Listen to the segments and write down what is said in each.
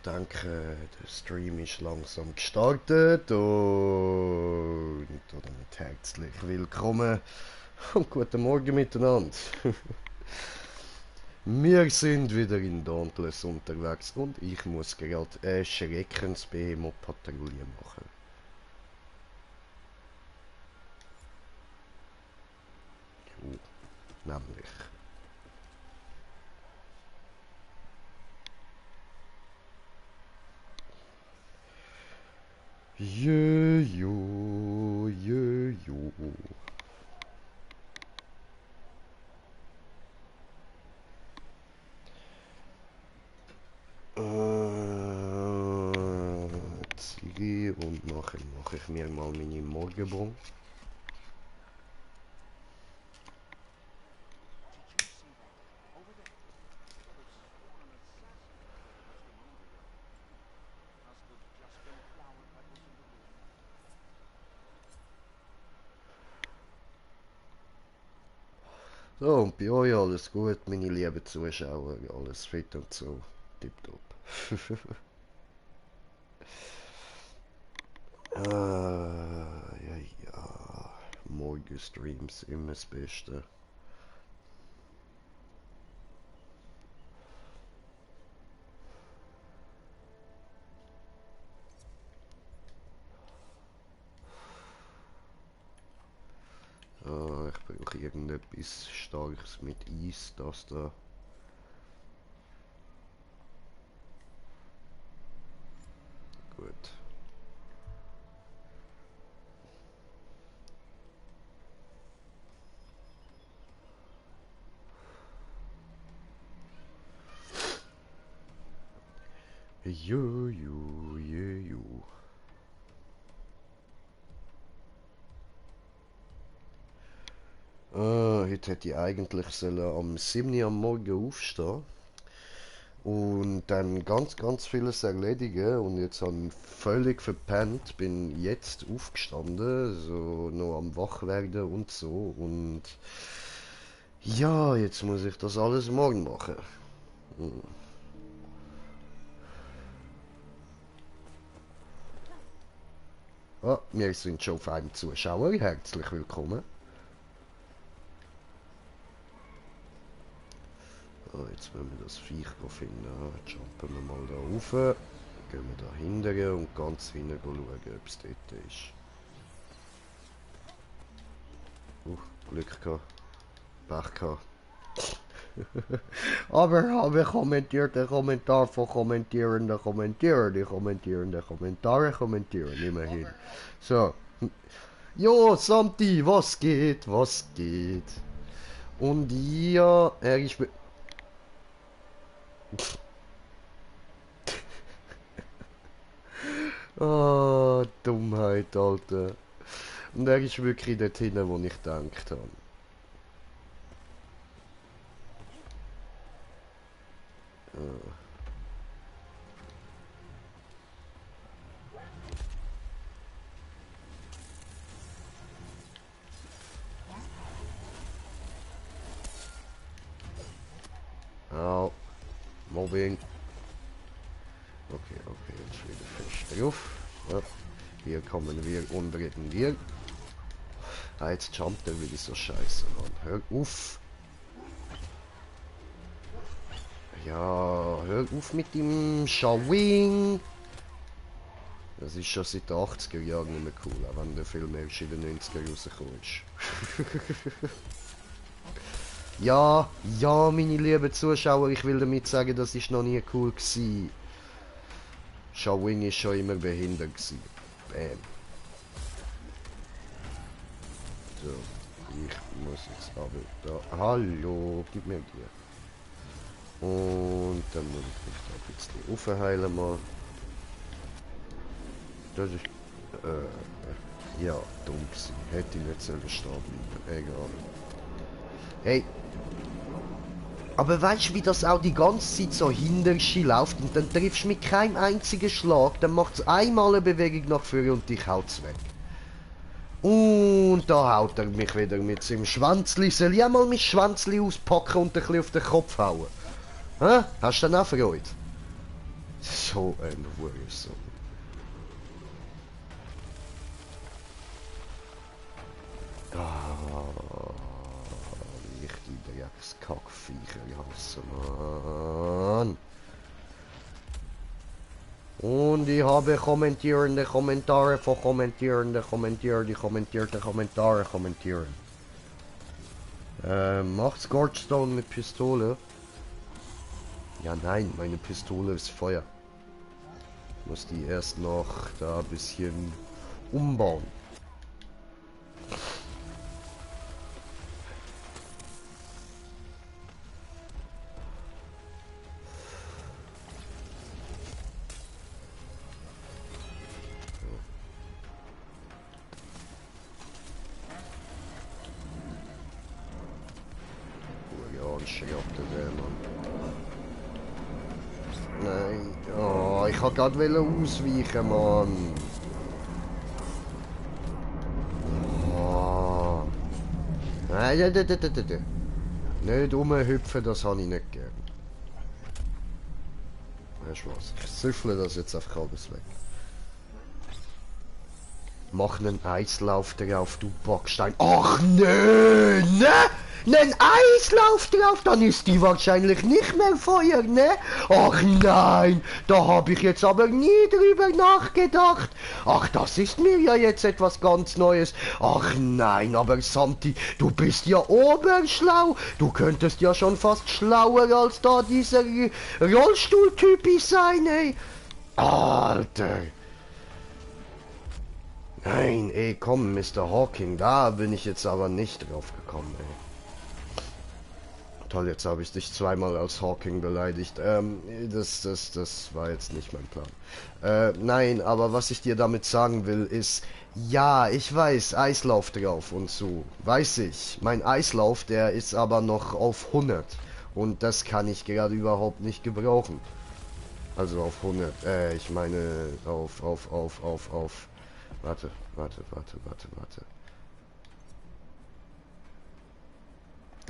denke, der Stream ist langsam gestartet und damit herzlich willkommen und guten Morgen miteinander. Wir sind wieder in Dauntless unterwegs und ich muss gerade eine Schreckensbehemoth-Patrouille machen. Jo, nämlich. Jöjo, jöjo. Ziege und nachher mache ich mir mal meine Morgenbrunn. So, und bei euch alles gut, meine lieben Zuschauer, alles fit und so, tipptopp. Ja, ja, Morgenstreams immer das Beste. Ich brauche irgendetwas Starkes mit Eis, das da. Gut. Juju, juju. Heute hätte ich eigentlich am 7 Uhr am Morgen aufstehen und dann ganz vieles erledigen und jetzt habe ich völlig verpennt, bin jetzt aufgestanden, so noch am wach werden und so und ja, jetzt muss ich das alles morgen machen. Hm. Ah, wir sind schon auf einem Zuschauer, herzlich willkommen. Oh, jetzt müssen wir das Viech finden. Jetzt jumpen wir mal da rauf. Gehen wir da hinten und ganz hinten schauen, ob es dort ist. Glück gehabt. Pech gehabt. Aber habe kommentiert den Kommentar von kommentierenden Kommentierern. Die kommentierenden Kommentare kommentieren immerhin. So. Jo, Santi, was geht? Was geht? Und ja, er ist... Ah, Dummheit, Alter. Und er ist wirklich dort hinten, wo ich gedacht habe. Au. Mobbing. Okay, jetzt wieder fest drauf. Ja. Hier kommen wir unter den Weg. Ah, jetzt jumpt er wieder so scheiße an. Hör auf! Ja, hör auf mit dem Showing! Das ist schon seit den 80er Jahren nicht mehr cool, auch wenn der Film erst in den 90er rausgekommen ist. Ja, meine lieben Zuschauer, ich will damit sagen, das ist noch nie cool gewesen. Showing ist schon immer behindert gewesen. Bam. So, ich muss jetzt aber da... Hallo, gib mir die. Und dann muss ich mich da ein bisschen aufheilen mal. Das ist... ja, dumm gewesen. Hätte ich nicht selber stehen bleiben. Egal. Hey. Aber weißt du, wie das auch die ganze Zeit so hinter sich läuft und dann triffst du mit keinem einzigen Schlag, dann macht es einmal eine Bewegung nach vorne und dich haut's weg. Und da haut er mich wieder mit seinem Schwänzli. Soll ich einmal mein Schwänzli auspacken und ein bisschen auf den Kopf hauen? Hä? Hast du dann auch Freude? So ein Hurensohn. Ah, ich die Dreckskackviecher, ich hasse, Mann. Und ich habe kommentierende Kommentare von kommentierende Kommentiere, die kommentierte Kommentare kommentieren. Macht's Gordstone mit Pistole? Ja, nein, meine Pistole ist Feuer. Ich muss die erst noch da ein bisschen umbauen. Nein. Oh, ich kann gerade ausweichen, Mann. Oh. Nein, nicht rumhüpfen, das habe ich nicht gern. Weißt du was? Ich süffle das jetzt einfach alles weg. Mach einen Eislauf drauf, du Backstein. Ach nö, ne? Nen Eislauf drauf, dann ist die wahrscheinlich nicht mehr Feuer, ne? Ach nein, da habe ich jetzt aber nie drüber nachgedacht. Ach, das ist mir ja jetzt etwas ganz Neues. Ach nein, aber Santi, du bist ja oberschlau. Du könntest ja schon fast schlauer als da dieser Rollstuhltypi sein, ey. Alter. Nein, ey, komm, Mr. Hawking, da bin ich jetzt aber nicht drauf gekommen, ey. Toll, jetzt habe ich dich zweimal als Hawking beleidigt. Das war jetzt nicht mein Plan. Nein, aber was ich dir damit sagen will, ist, ja, ich weiß, Eislauf drauf und so, weiß ich. Mein Eislauf, der ist aber noch auf 100 und das kann ich gerade überhaupt nicht gebrauchen. Also auf 100, ich meine auf. Warte.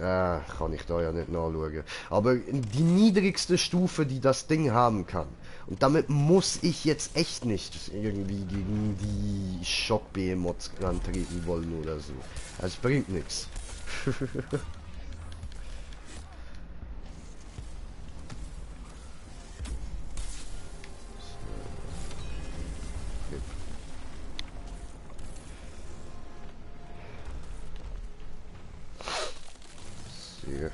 Ah, kann ich da ja nicht nachschauen. Aber die niedrigste Stufe, die das Ding haben kann. Und damit muss ich jetzt echt nicht irgendwie gegen die Schock-Behemoths antreten wollen oder so. Das bringt nichts. Hier.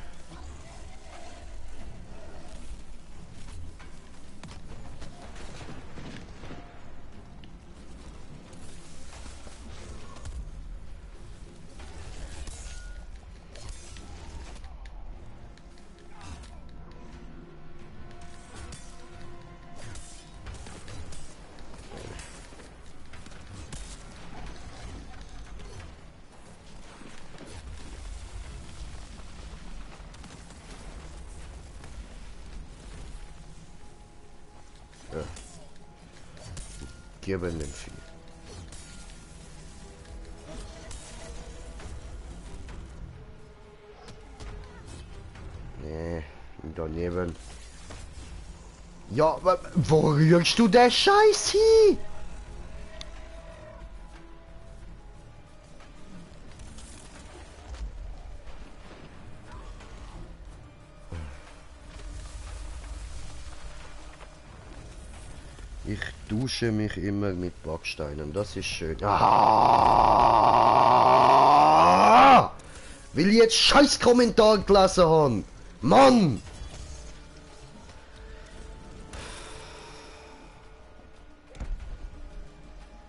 Ja. Geben den Vieh. Nee, daneben. Ja, wo rührst du der Scheiß hin? Ich dusche mich immer mit Backsteinen, das ist schön. Ah! Will jetzt scheiß Kommentar gelassen haben. Mann!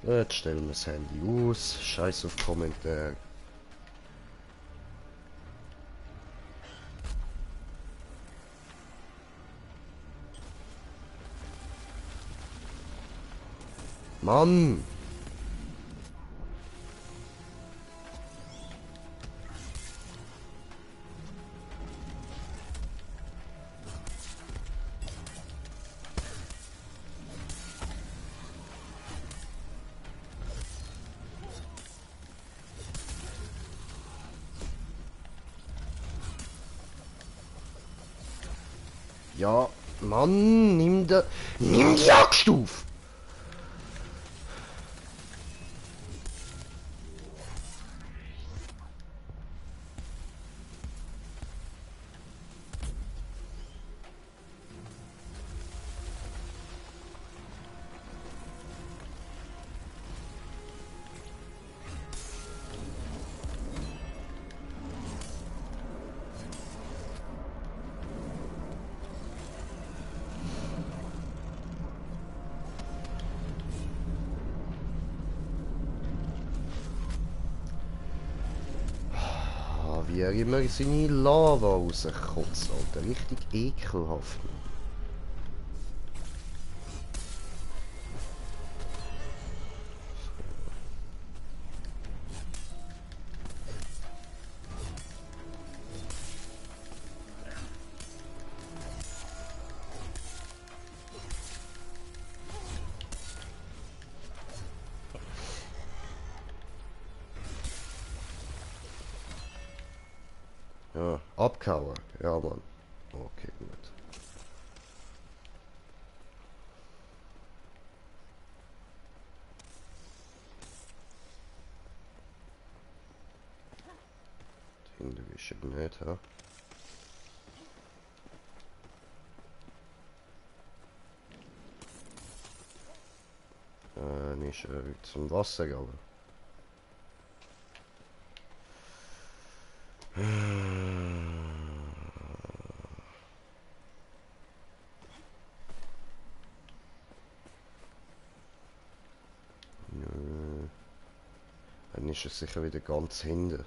Jetzt stellen wir das Handy aus. Scheiß auf Kommentar. Mann! Ja, Mann, nimm die Axt auf! Wie er immer seine Lava rauskotzt, Alter. Richtig ekelhaft. Ja, abgehauen. Ja, Mann. Okay, gut. Hinten ist er nicht, ha? Nicht zum Wasser gegangen. Nö. Dann ist es sicher wieder ganz hinten.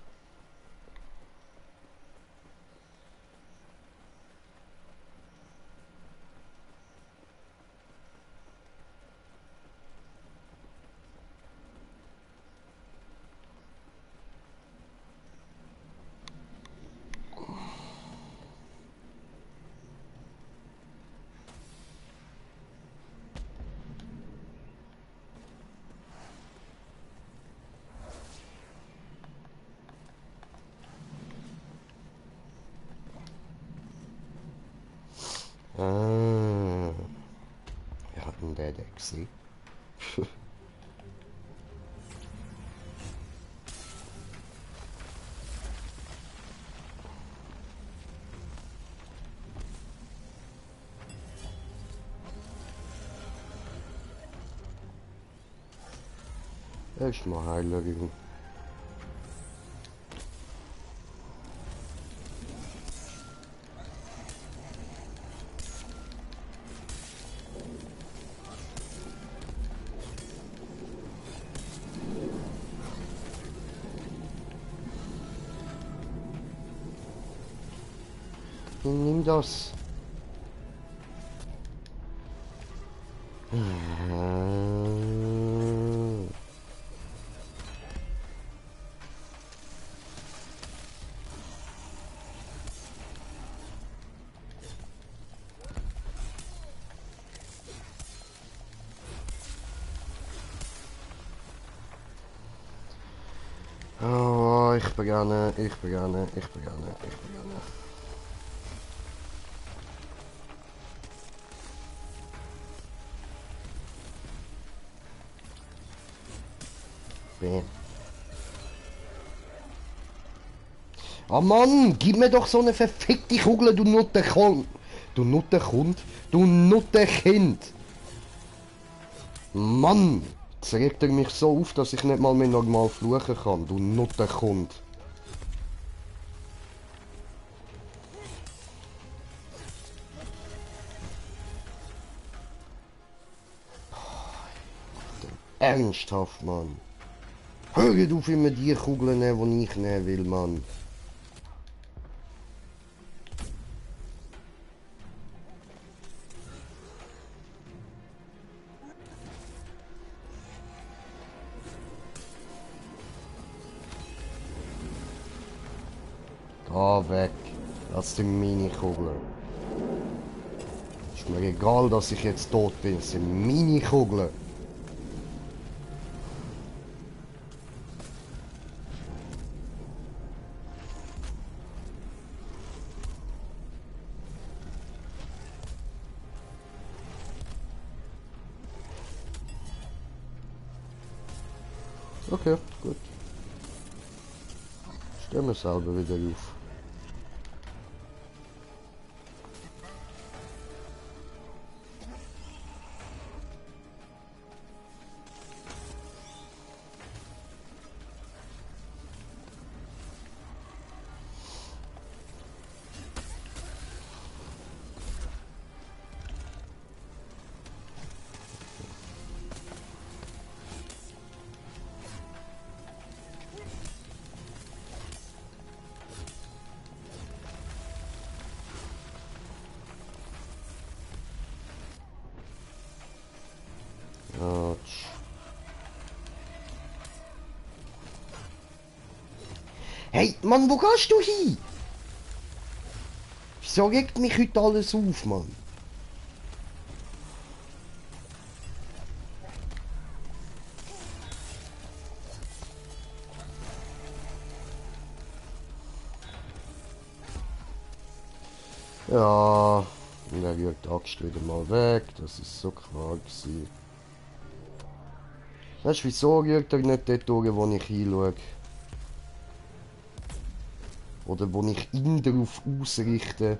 Ah. Wir hatten der gesehen. Erstmal heilen. Nimm das. Oh, ich beginne. Bam. Oh Mann, gib mir doch so eine verfickte Kugel, du Nuttenkund. Du Nuttenkund? Du Nuttenkind. Mann, jetzt regt er mich so auf, dass ich nicht mal mehr normal fluchen kann, du Nuttenkund. Ernsthaft, Mann. Hör auf immer die Kugeln nehmen, die ich nehmen will, Mann. Da weg. Das sind meine Kugeln. Ist mir egal, dass ich jetzt tot bin. Das sind meine Kugeln. Okay, gut. Stellen wir selber wieder auf. Autsch. Hey, Mann, wo gehst du hin? Wieso regt mich heute alles auf, Mann? Ja, und er rührt die Axt wieder mal weg. Das ist so klar gewesen. Weißt du, wieso rührt er nicht dort durch, wo ich hinschaue? Oder wo ich ihn darauf ausrichte?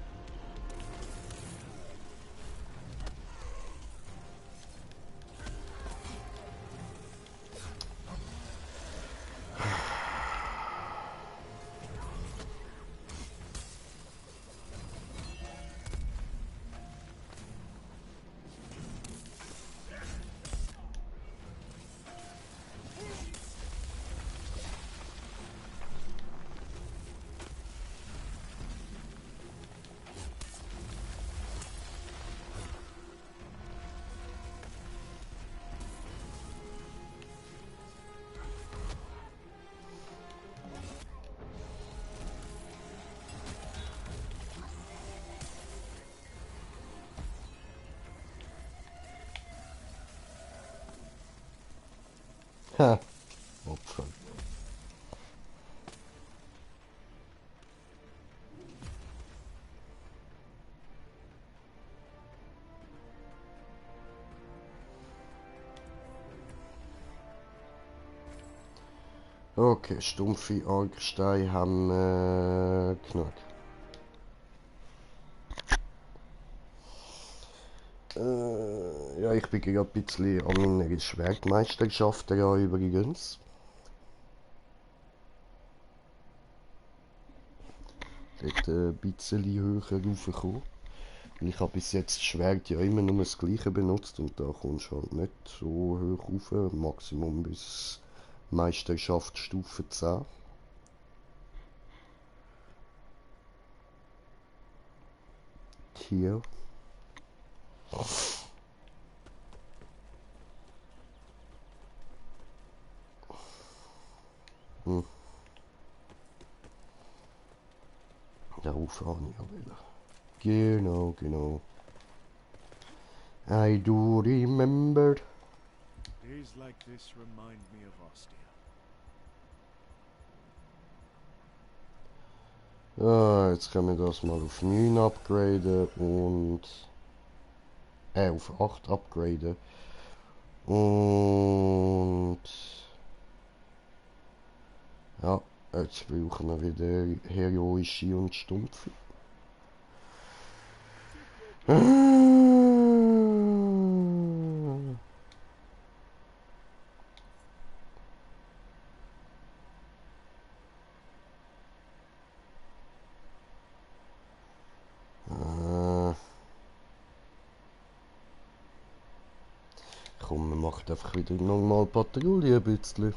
Ha, Opfer. Okay, stumpfe Argsteine haben wir genug. Ja, ich bin gerade ein bisschen an meiner Schwertmeisterschaft dran übrigens. Dort ein bisschen höher raufgekommen. Weil ich habe bis jetzt das Schwert ja immer nur das gleiche benutzt und da kommst du halt nicht so hoch rauf. Maximum bis Meisterschaft Stufe 10. Hier. Hm. Darauf habe ich ja wieder. Genau, genau. I do remember. Days like this remind me of Ostia. Ah, jetzt können wir das mal auf 9 upgraden und... auf 8 upgraden. Und... Ja, jetzt brauchen wir wieder heroische und stumpfe. Komm, man macht einfach wieder nochmal Patrouille ein bisschen.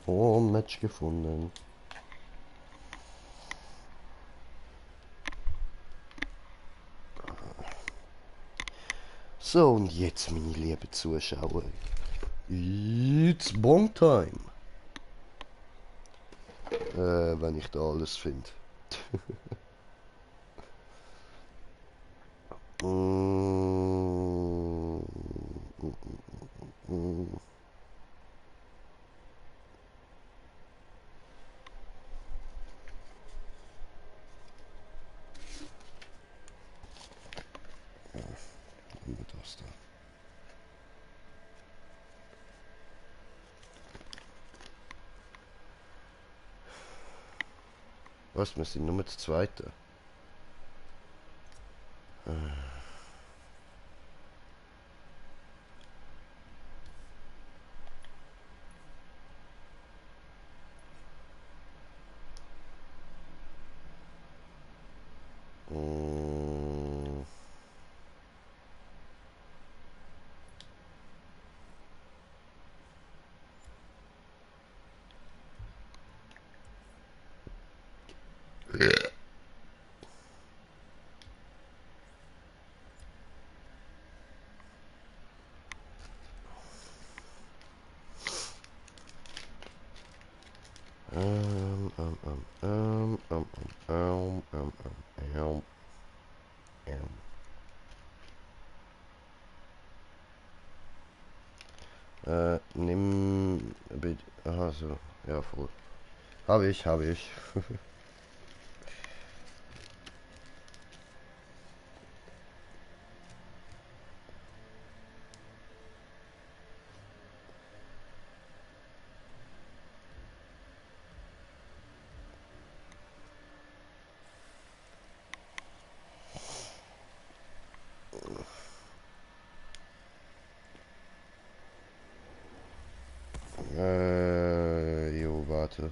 Oh, Match gefunden. So, und jetzt, meine lieben Zuschauer. It's Bong Time. Wenn ich da alles finde. Das da. Was, wir sind nur zu zweite. Nimm bitte. Aha, so. Ja, voll. Habe ich. Jo, warte.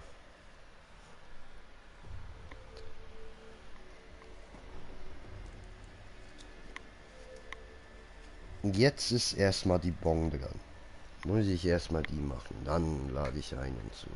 Jetzt ist erstmal die Bon dran. Muss ich erstmal die machen. Dann lade ich einen zu.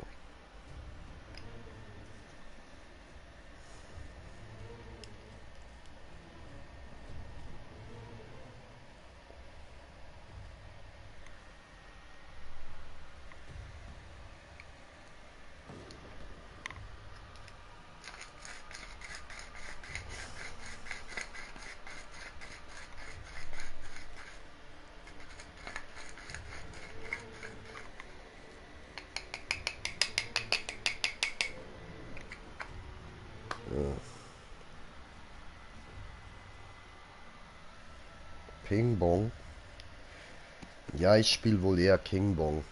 Ping Bong. Ja, ich spiele wohl eher King Bong.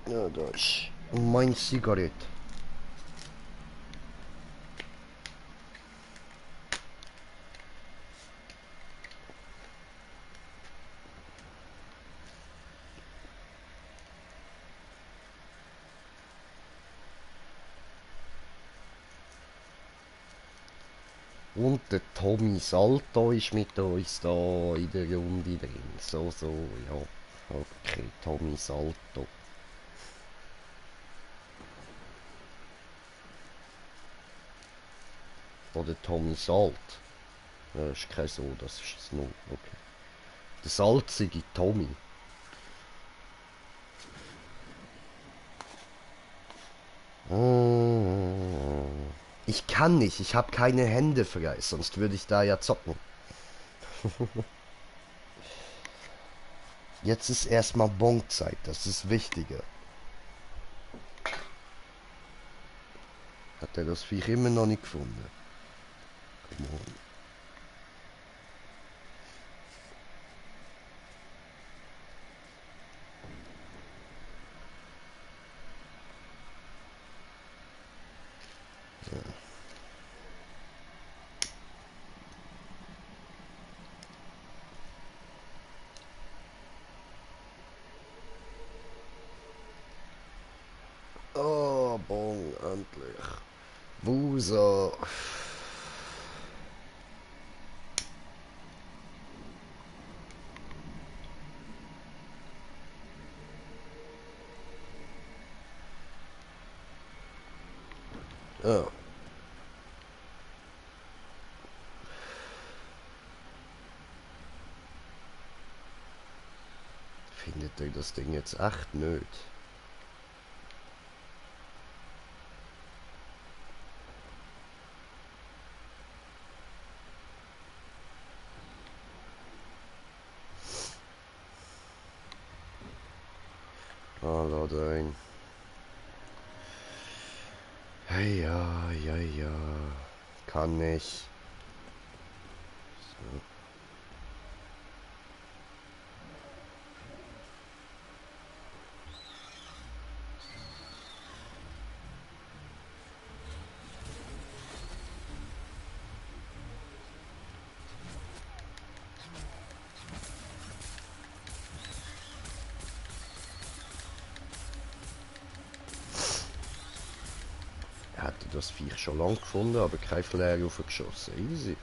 Ja, da ist mein Zigarett. Und der Tommy Salto ist mit uns da in der Runde drin. So, ja. Okay, Tommy Salto. Oder Tommy Salt. Das ist kein so, das ist das nur. Okay. Der salzige Tommy. Ich kann nicht, ich habe keine Hände frei, sonst würde ich da ja zocken. Jetzt ist erstmal Bonzeit, das ist wichtiger. Hat er das Viech immer noch nicht gefunden? Come on. Oh, Bon, endlich. Wusa. Ja. Findet ihr das Ding jetzt echt nicht? Ah, lad ein. Hey, ja, ja, ja. Kann ich. So. Er hatte das Viech schon lang gefunden, aber kein Flair aufgeschossen. Easy.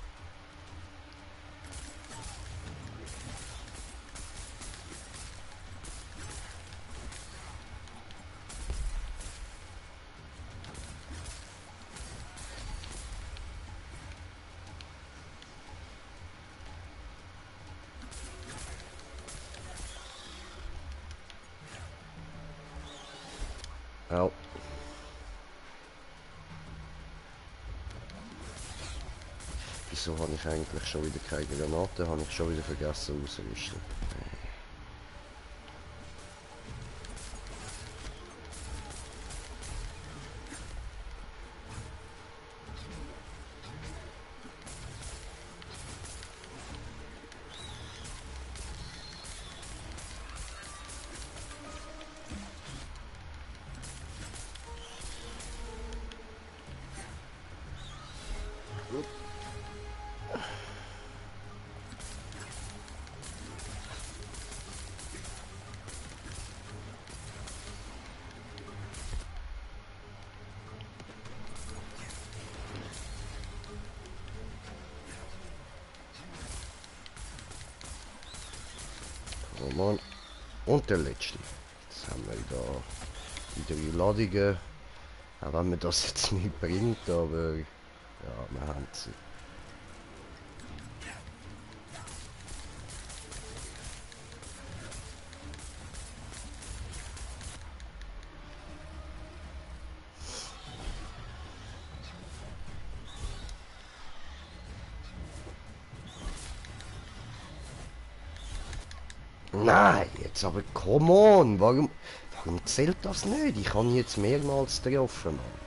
Au. Wieso habe ich eigentlich schon wieder keine Granate? Habe ich schon wieder vergessen auszurüsten. Oh Mann. Und der letzte. Jetzt haben wir da die 3 Ladungen. Auch wenn mir das jetzt nicht bringt, aber ja, wir haben sie. Nein, jetzt aber come on, warum zählt das nicht? Ich habe jetzt mehrmals getroffen, Mann.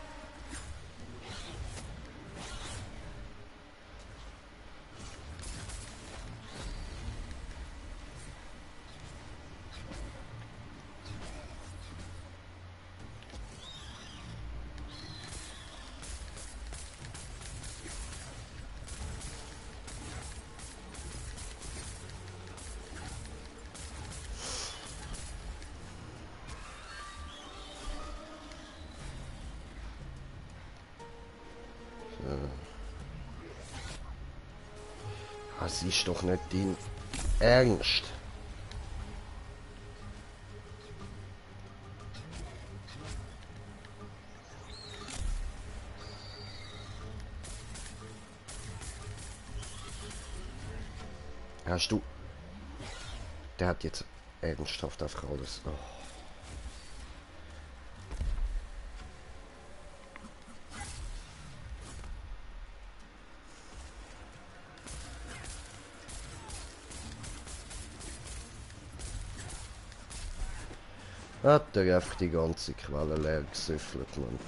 Das ist doch nicht dein Ernst. Hast du... Der hat jetzt ernsthaft einfach alles... Oh. Hat er einfach die ganze Quelle leer gesüffelt, Mann.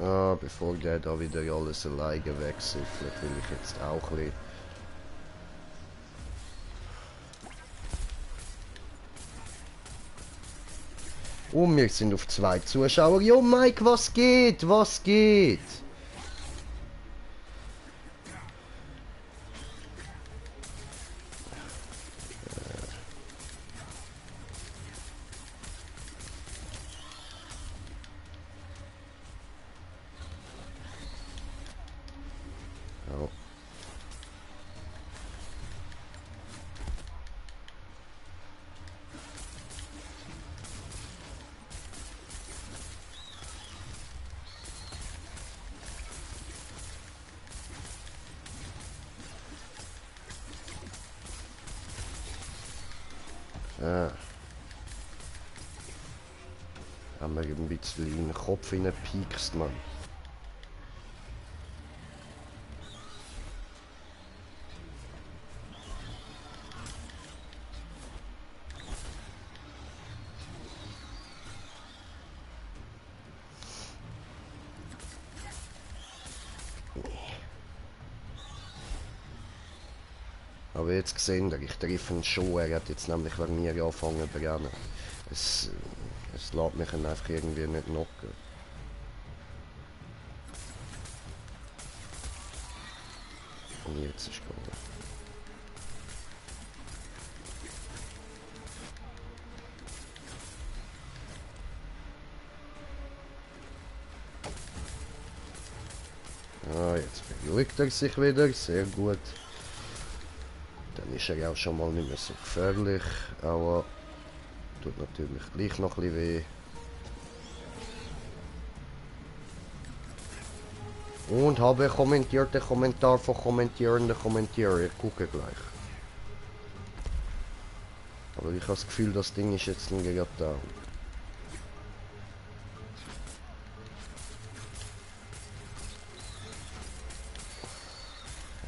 Ah, bevor der da wieder alles alleine wegsüffelt, will ich jetzt auch ein bisschen... Und wir sind auf 2 Zuschauer. Jo, Mike, was geht? Was geht? Ah. Haben wir ein bisschen in den Kopf hineingepiekst, Mann. Aber jetzt gesehen, ich treffe ihn schon, er hat jetzt nämlich wegen mir angefangen zu rennen. Es lässt mich dann einfach irgendwie nicht knocken. Und jetzt ist gut. Ah, jetzt beruhigt er sich wieder, sehr gut. Dann ist er auch schon mal nicht mehr so gefährlich, aber tut natürlich gleich noch ein bisschen weh. Und habe kommentiert den Kommentar von kommentierenden Kommentierer. Ich gucke gleich. Aber ich habe das Gefühl, das Ding ist jetzt gerade da.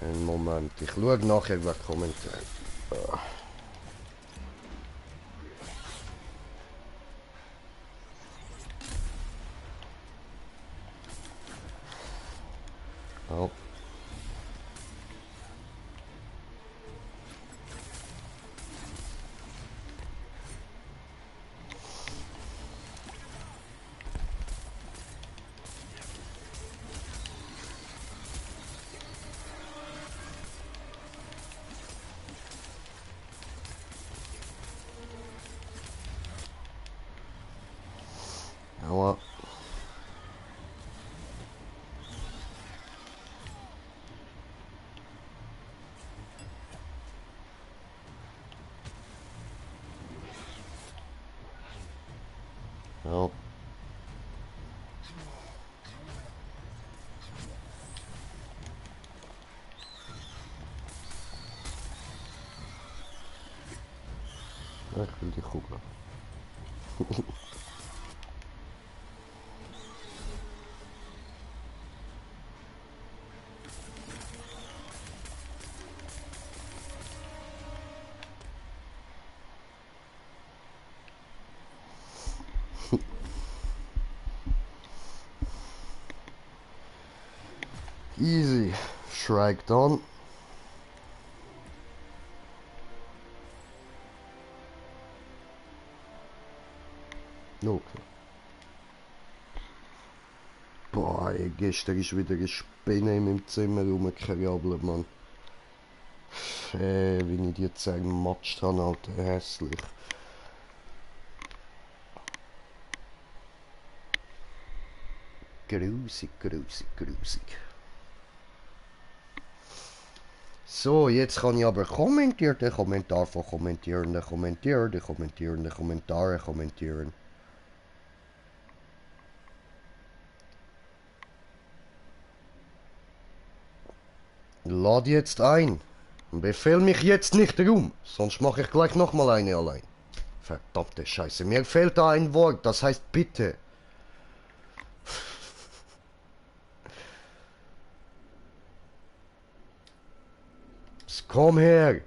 Einen Moment, ich schaue nachher, wer kommentiert. Oh. Aua. Ja. Ich will die Kugel. Easy. Strike down. Okay. Boah, ey, gestern ist wieder eine Spinne in meinem Zimmer rumgekrabbelt, Mann. Wie ich die zermatscht habe, Alter, hässlich. Grusig, grusig, grusig. So, jetzt kann ich aber kommentierte Kommentar von kommentierenden Kommentare kommentieren. Lad jetzt ein. Befehl mich jetzt nicht rum, sonst mache ich gleich nochmal eine allein. Verdammte Scheiße, mir fehlt da ein Wort, das heißt bitte. Komm her.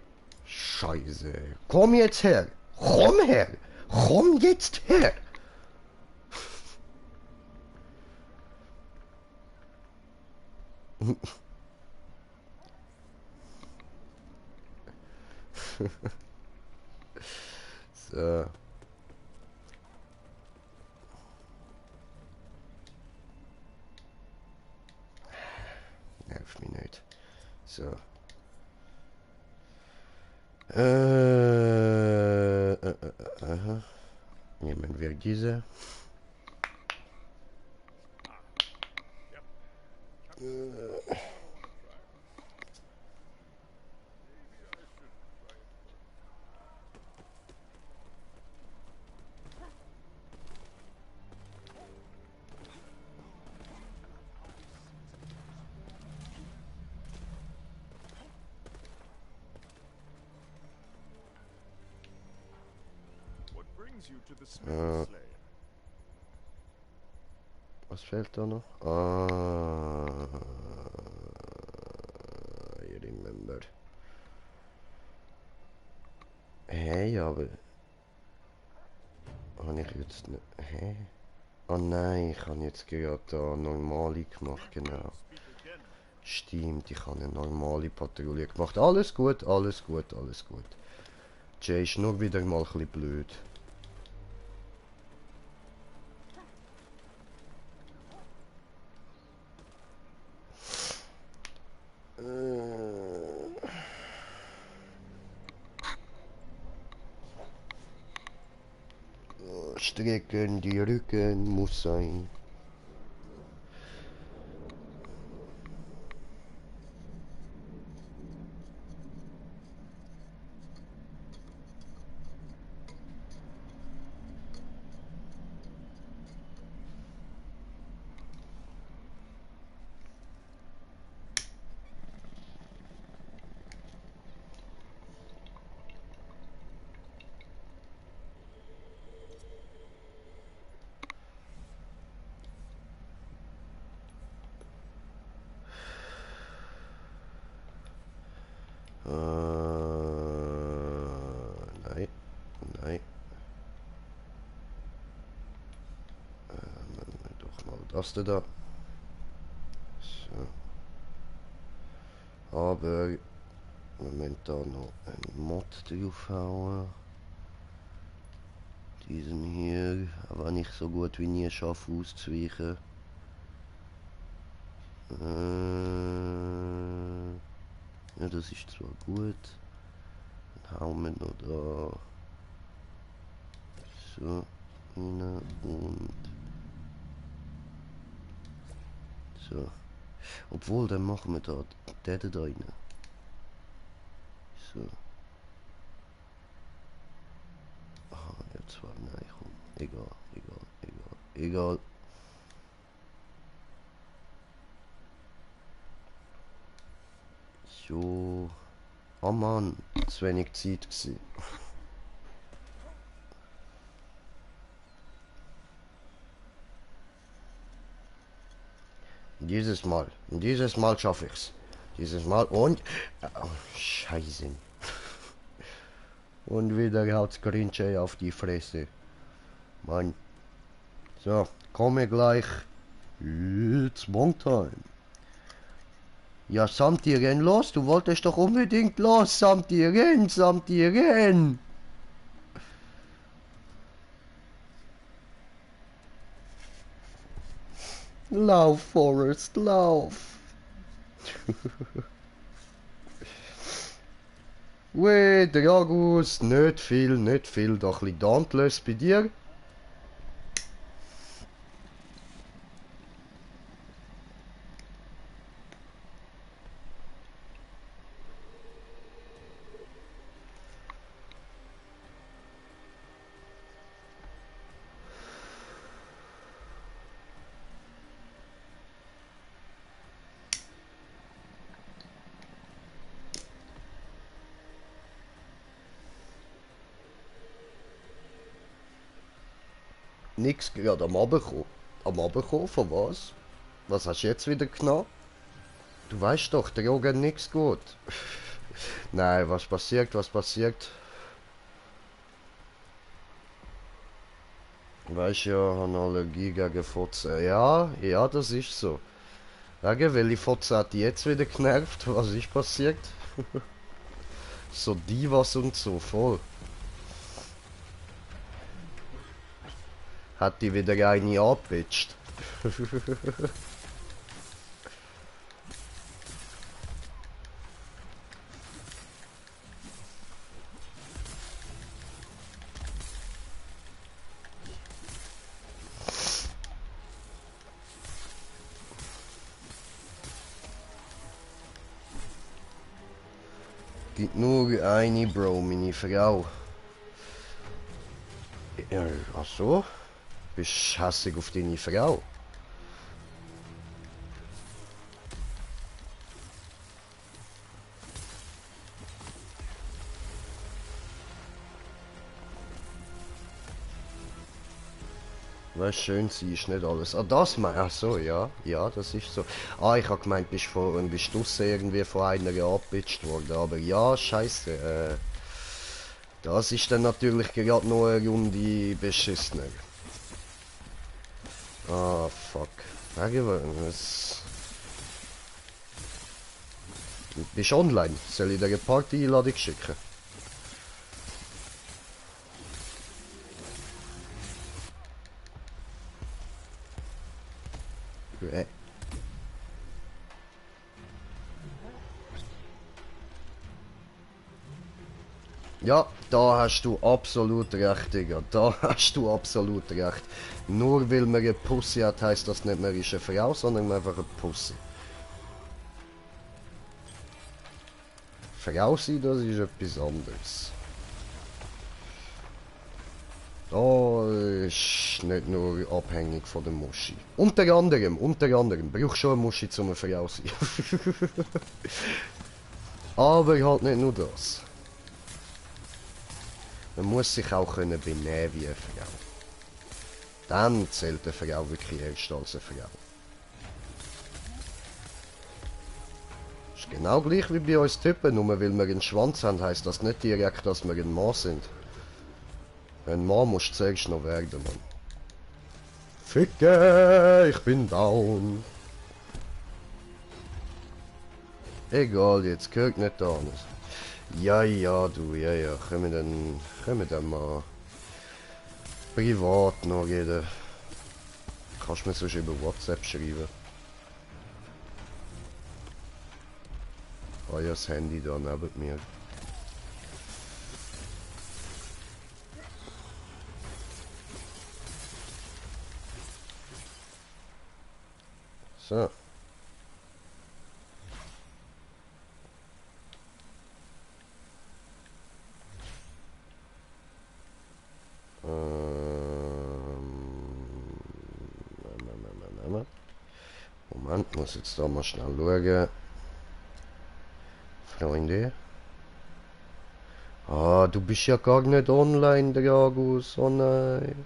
Scheiße. Komm jetzt her. Komm her. Komm jetzt her. So. Nerv mich nicht. So. Nehmen wir diese. brings you to the Äh, Smith Slayer? was fehlt da noch? Ah, I remember. Hey, aber... Habe ich jetzt nicht... Hä? Oh nein, ich habe jetzt gerade da normale gemacht, genau. Speak again, my friend. Stimmt, ich habe eine normale Patrouille gemacht. Alles gut, alles gut, alles gut. Jay ist nur wieder mal ein bisschen blöd. Strecken, die Rücken muss sein. Nein, nein. Doch mal das da. So. Aber Moment da noch einen Mod draufhauen. Diesen hier, aber nicht so gut wie nie schaffe auszuweichen. Ja, das ist zwar gut. Dann hauen wir noch da so rein und so. Obwohl, dann machen wir da den da rein. So. Ah, ja, zwar, nein, komm. Egal, egal, egal, egal. So. Oh Mann, zu wenig Zeit gewesen. Dieses Mal schaffe ich's. Dieses Mal und... Oh, Scheiße. Und wieder haut's Grinche auf die Fresse. Mann. So, komme gleich. It's Monk Time. Ja, Samti, renn los. Du wolltest doch unbedingt los. Samti, renn, Samti, renn. Lauf, Forrest, lauf. Weh, Dragus, nicht viel, doch ein bisschen Dauntless bei dir. Nix gerade am Abendkommen. Am Abendkommen, von was? Was hast du jetzt wieder genommen? Du weißt doch, der Drogen nix gut. Nein, was passiert, was passiert? Weißt ja, ich habe Allergie gegen Fotzen. Ja, ja, das ist so. Wegen welche Fotze hat die jetzt wieder genervt? Was ist passiert? So Divas und so, voll. Hat die wieder eine abgepitcht? Gibt nur eine, Bro, meine Frau. Ja, ach so? Bist hässig auf deine Frau? Weißt schön sie ist nicht alles. Ah, das mein. Ach so, ja. Ja, das ist so. Ah, ich hab gemeint, bist du irgendwie von einer abgepitcht worden. Aber ja, scheiße. Das ist dann natürlich gerade noch eine Runde beschissener. Ah, fuck. Was? Du bist online. Soll ich dir eine Party-Einladung schicken? Äh. Ja, da hast du absolut recht, Digga. Da hast du absolut recht. Nur weil man eine Pussy hat, heisst das nicht mehr ist eine Frau, sondern einfach eine Pussy. Frau sein, das ist etwas anderes. Da ist nicht nur abhängig von der Muschi. Unter anderem, brauchst schon eine Muschi zum eine Frau sein. Aber halt nicht nur das. Man muss sich auch können benehmen wie eine Frau. Dann zählt eine Frau wirklich erst als eine Frau. Ist genau gleich wie bei uns Typen, nur weil wir einen Schwanz haben, heisst das nicht direkt, dass wir ein Mann sind. Ein Mann musst du zuerst noch werden, Mann. Ficke, ich bin down. Egal, jetzt gehört nicht an. Ja, ja, du, ja, ja. Können wir dann mal privat noch reden. Kannst du mir sonst über WhatsApp schreiben. Ah ja, das Handy da neben mir. So. Moment, muss jetzt da mal schnell schauen. Freunde. Ah, du bist ja gar nicht online, Dragus. Oh nein.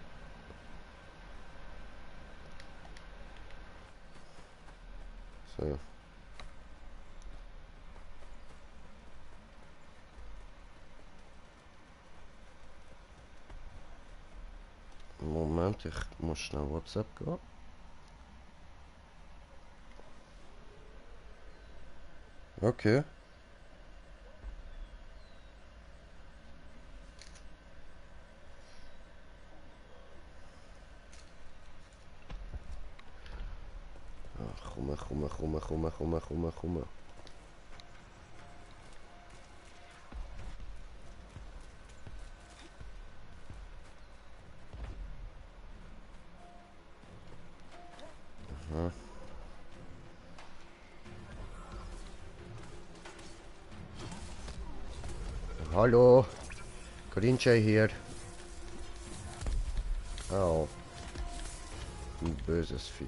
So. Moment, ich muss schnell WhatsApp gehen. Okay. Komm. Aha. Hallo. Grinche hier. Au. Ein böses Vieh.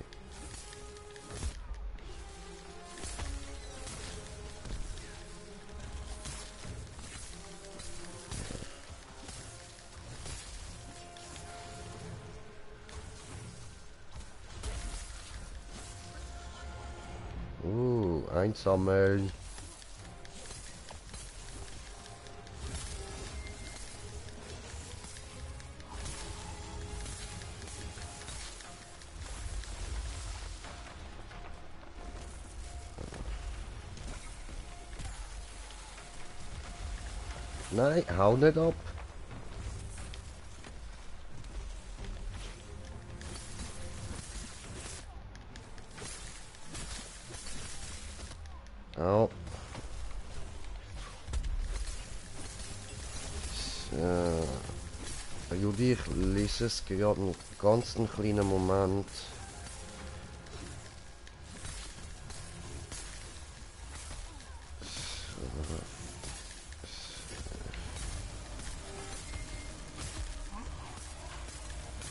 Einsammeln. Nein, hau nicht ab. Au. So. Judy, ich lese es gerade einen ganz kleinen Moment.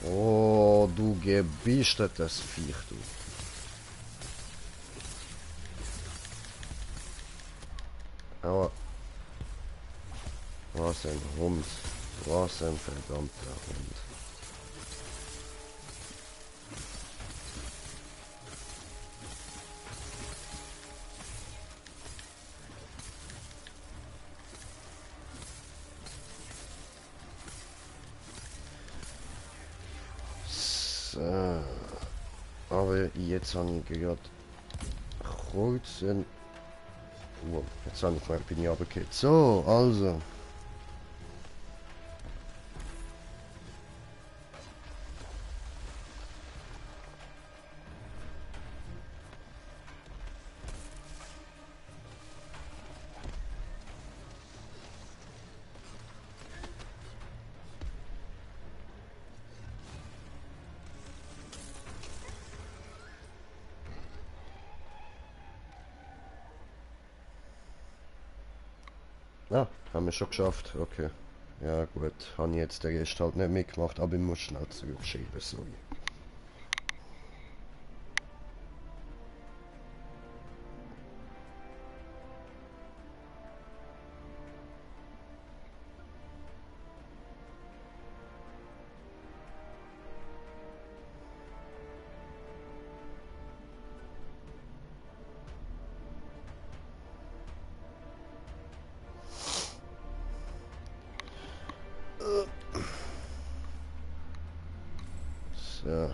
Oh, du gebiestertes Viech, du. Aber was ein Hund. Was ein verdammter Hund. So. Aber jetzt habe ich gerade kurz ein... Oh, jetzt habe ich gemerkt, bin ich runtergefallen. So, also. Ah, haben wir schon geschafft. Okay. Ja gut, habe ich jetzt den Rest halt nicht mitgemacht, aber ich muss schnell zurückschreiben, sorry. So.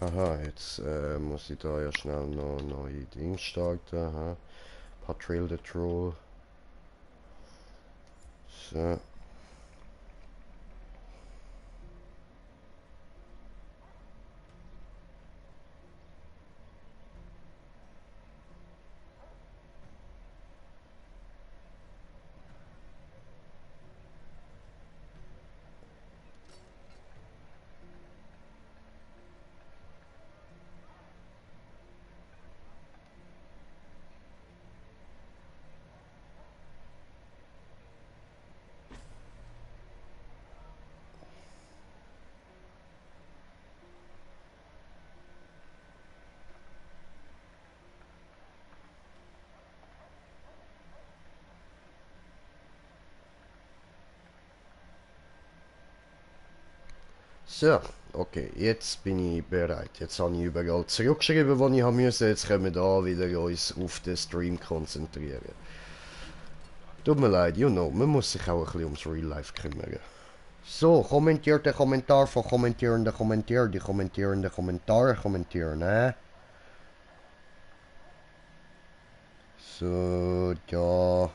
Aha, jetzt muss ich da ja schnell noch neue Dings starten. Aha. Patrol the Troll. So. So, okay, jetzt bin ich bereit. Jetzt habe ich überall zurückgeschrieben, was ich haben musste. Jetzt können wir da wieder uns auf den Stream konzentrieren. Tut mir leid, you know, man muss sich auch ein bisschen ums Real Life kümmern. So, kommentiert den Kommentar von kommentierende Kommentier, die kommentierende Kommentare kommentieren, ne? So, ja.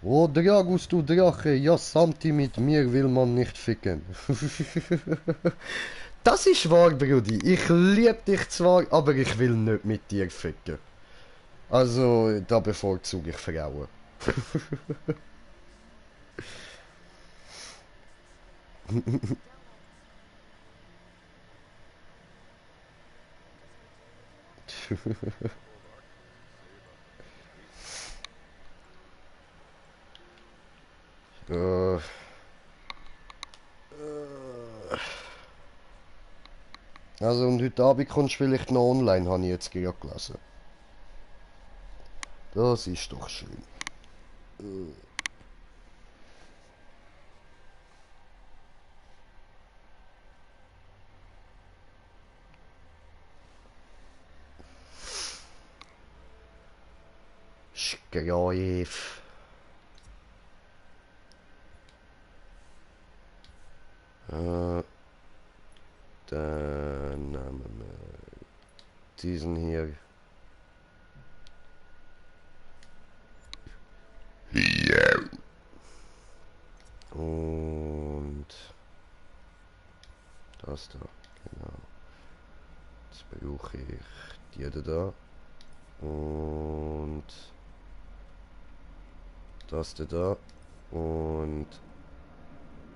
Oh, Dragus, du Drache, ja, Santi, mit mir will man nicht ficken. Das ist wahr, Brudi. Ich liebe dich zwar, aber ich will nicht mit dir ficken. Also, da bevorzuge ich Frauen. äh, also, und heute Abend kommst du vielleicht noch online, habe ich jetzt gerade gelesen. Das ist doch schön. Schreif. Dann nehmen wir diesen hier. Ja. Und das da, genau. Jetzt brauche ich die da. Und das da. Und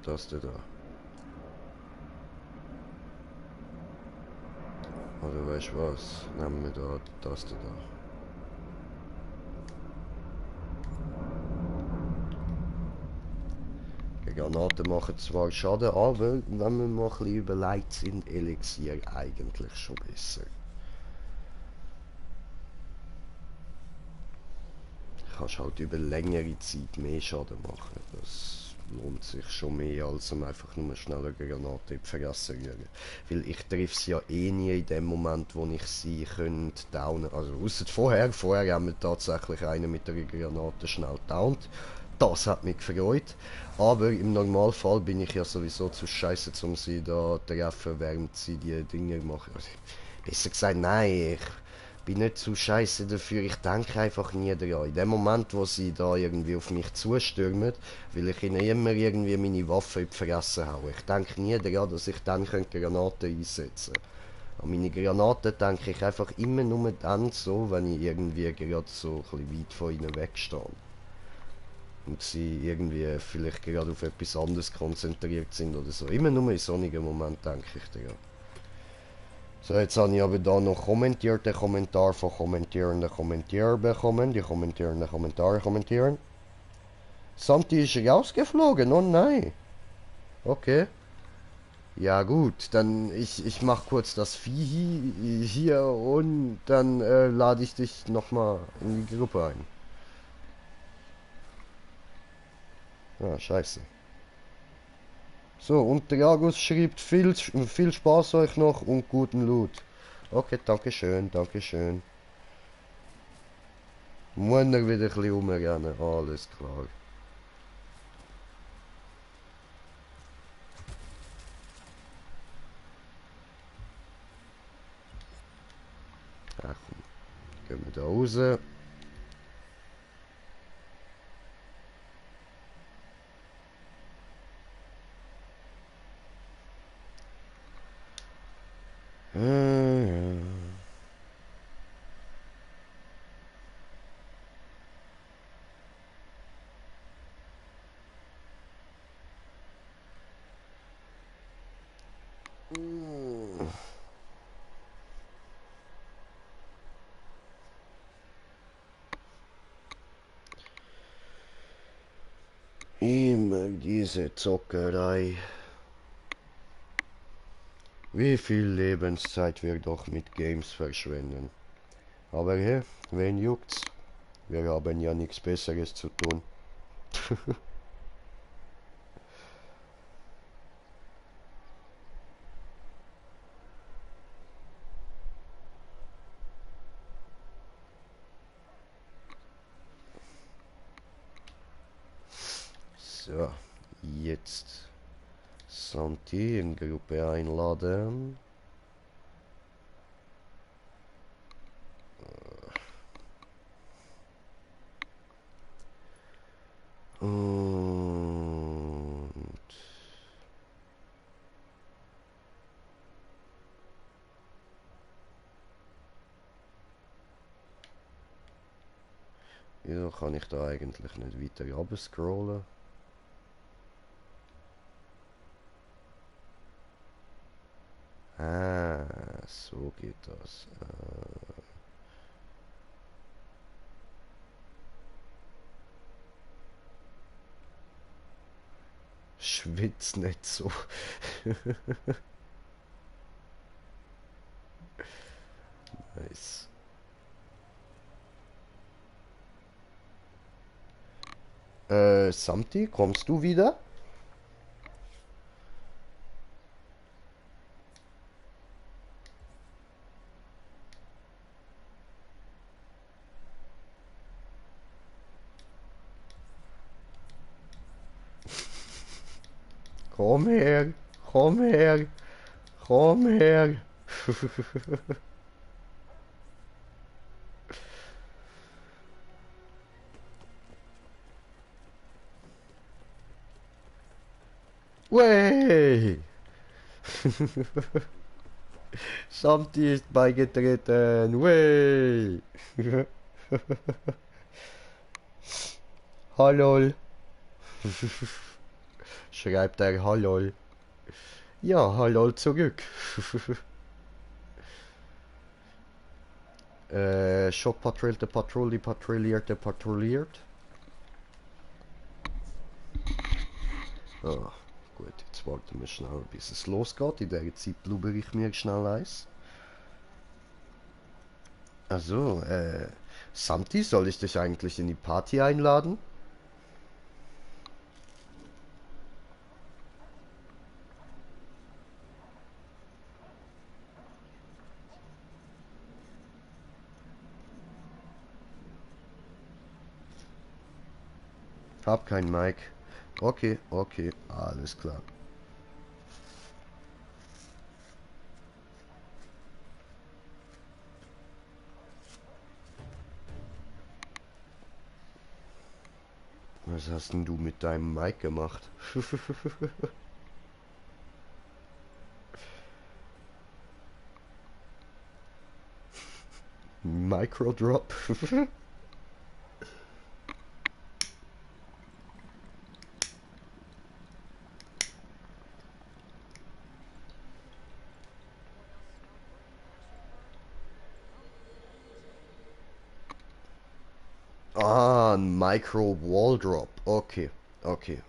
das da. Oder weißt du was? Nehmen wir da das da. Die Granaten machen zwar Schaden, aber wenn wir mal ein bisschen überlegt sind, Elixier eigentlich schon besser. Kannst halt über längere Zeit mehr Schaden machen. Das lohnt sich schon mehr, als um einfach nur schnell eine Granate in die Fresse rühren. Weil ich treffe sie ja eh nie in dem Moment, wo ich sie könnte downen. Also ausser vorher. Vorher haben wir tatsächlich einen mit einer Granate schnell downt. Das hat mich gefreut. Aber im Normalfall bin ich ja sowieso zu scheiße, um sie da zu treffen, während sie die Dinge machen. Also, besser gesagt, nein, ich bin nicht zu scheiße dafür, ich denke einfach nie daran. In dem Moment, wo sie da irgendwie auf mich zustürmen, will ich ihnen immer irgendwie meine Waffe in die Fresse hauen. Ich denke nie daran, dass ich dann Granaten einsetzen könnte. An meine Granaten denke ich einfach immer nur dann so, wenn ich irgendwie gerade so ein bisschen weit von ihnen wegstehe. Und sie irgendwie vielleicht gerade auf etwas anderes konzentriert sind oder so. Immer nur in sonnigen Moment denke ich daran. So, jetzt habe ich aber da noch kommentierte Kommentar von kommentierenden Kommentier bekommen. Die kommentierenden Kommentare kommentieren. Santi ist rausgeflogen, oh nein. Okay. Ja gut, dann ich mach kurz das Vieh hier und dann lade ich dich nochmal in die Gruppe ein. Ah, scheiße. So, und Dragus schreibt viel Spaß euch noch und guten Loot. Okay, danke schön, danke schön. Muss er wieder ein bisschen rumrennen, alles klar. Ach komm, gehen wir da raus. Ja. Immer diese Zockerei. Wie viel Lebenszeit wir doch mit Games verschwenden. Aber hey, wen juckt's? Wir haben ja nichts Besseres zu tun. So, jetzt Santi in Gruppe einladen. Und wieso kann ich da eigentlich nicht weiter runter scrollen? Ah, so geht das. Schwitz nicht so. Nice. Samti, kommst du wieder? Komm her, komm her, komm her. Wey! Samti ist beigetreten. Wey! Hallo. Schreibt er Hallo. Ja, Hallo zurück. Shop patrouillierte, patrouilliert. Ah, gut, jetzt warten wir schnell, bis es losgeht. In der Zeit blubber ich mir schnell eins. Also, Santi, soll ich dich eigentlich in die Party einladen? Hab kein Mic. Okay, okay, alles klar. Was hast denn du mit deinem Mic gemacht? Microdrop? Ah, ein Micro Wall Drop. Okay, okay.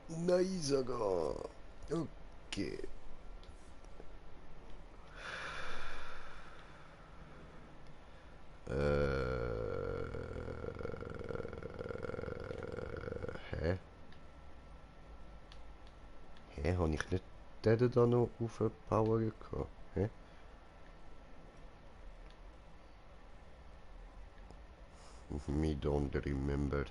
Nein, sogar. Okay. Hä? Hä, habe ich nicht den da noch aufgepowert gehabt? Hä? Me don't remember.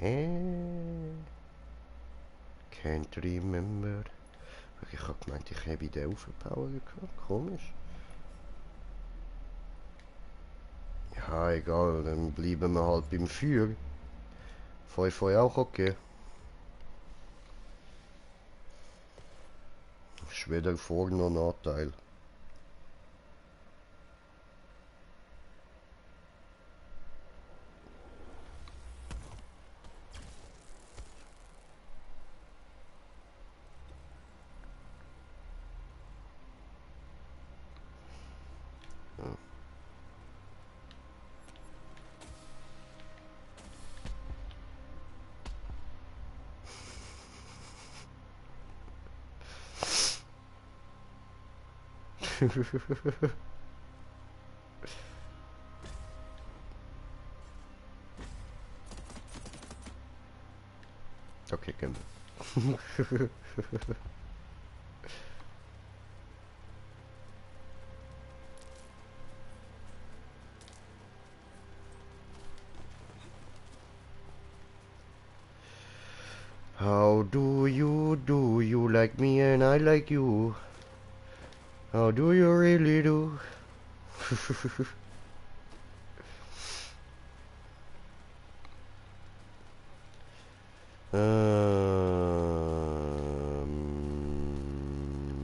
Hä? Can't remember. Ich habe gemeint, ich habe den aufgepowert gehabt. Komisch. Ja, egal, dann bleiben wir halt beim Feuer. 5 auch okay. Ist weder Vor- noch Nachteil. Okay, können wir. How do you like me and I like you? How do you really do?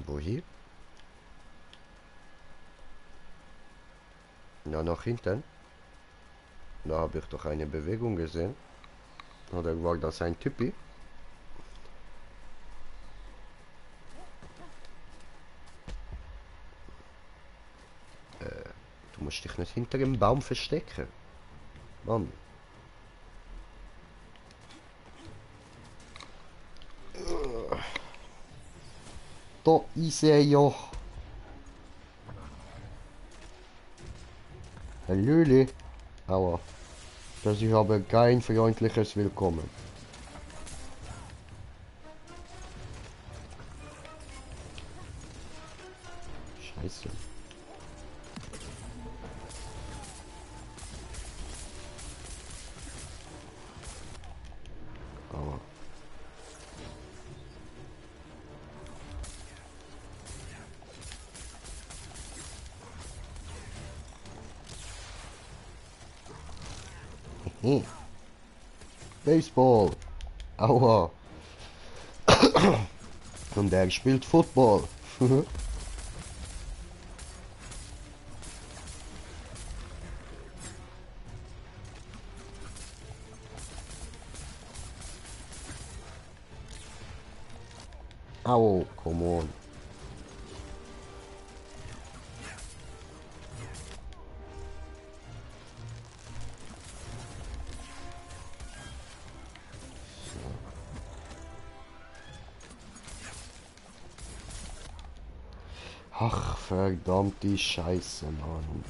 Wohin? Na, nach hinten. Da habe ich doch eine Bewegung gesehen. Oder war das ein Typi? Du musst dich nicht hinter dem Baum verstecken. Mann. Da ist er ja. Hallöle. Aua. Das ist aber kein freundliches Willkommen. Scheiße. Aua. Baseball. Aua. Und er spielt Football. Au, come on. Ach, verdammte Scheiße, Mann.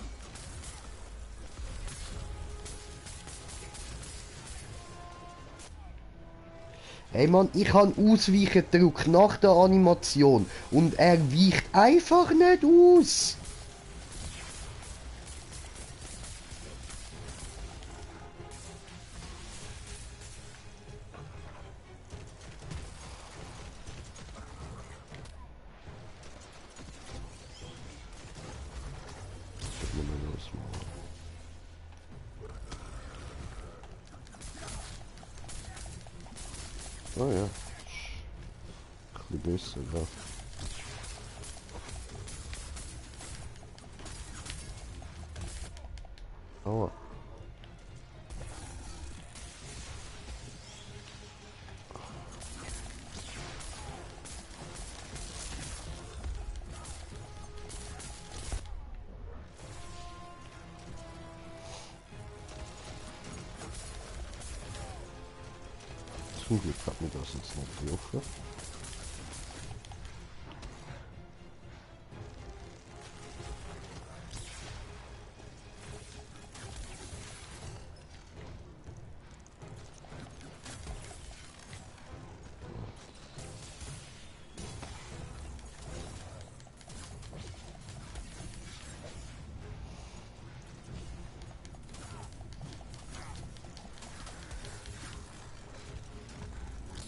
Hey Mann, ich habe Ausweichen gedrückt nach der Animation und er weicht einfach nicht aus. Was muss man los machen? Oh ja. Ein bisschen besser, ja. Aua. Zum Glück hat mir das jetzt nicht geholfen.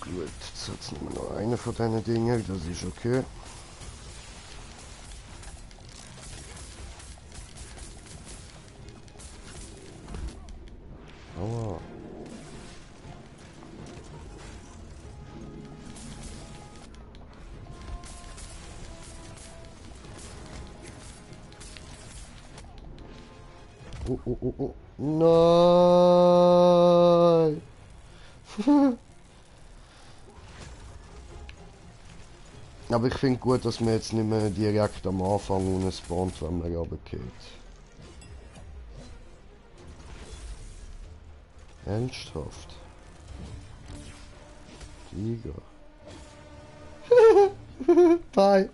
Gut, jetzt hat es nur noch eine von diesen Dingen, das ist okay. Aua. Oh, oh, oh, oh. Nein! Aber ich finde gut, dass man jetzt nicht mehr direkt am Anfang ohne spawnt, wenn man runtergeht. Ernsthaft? Tiger. Bye.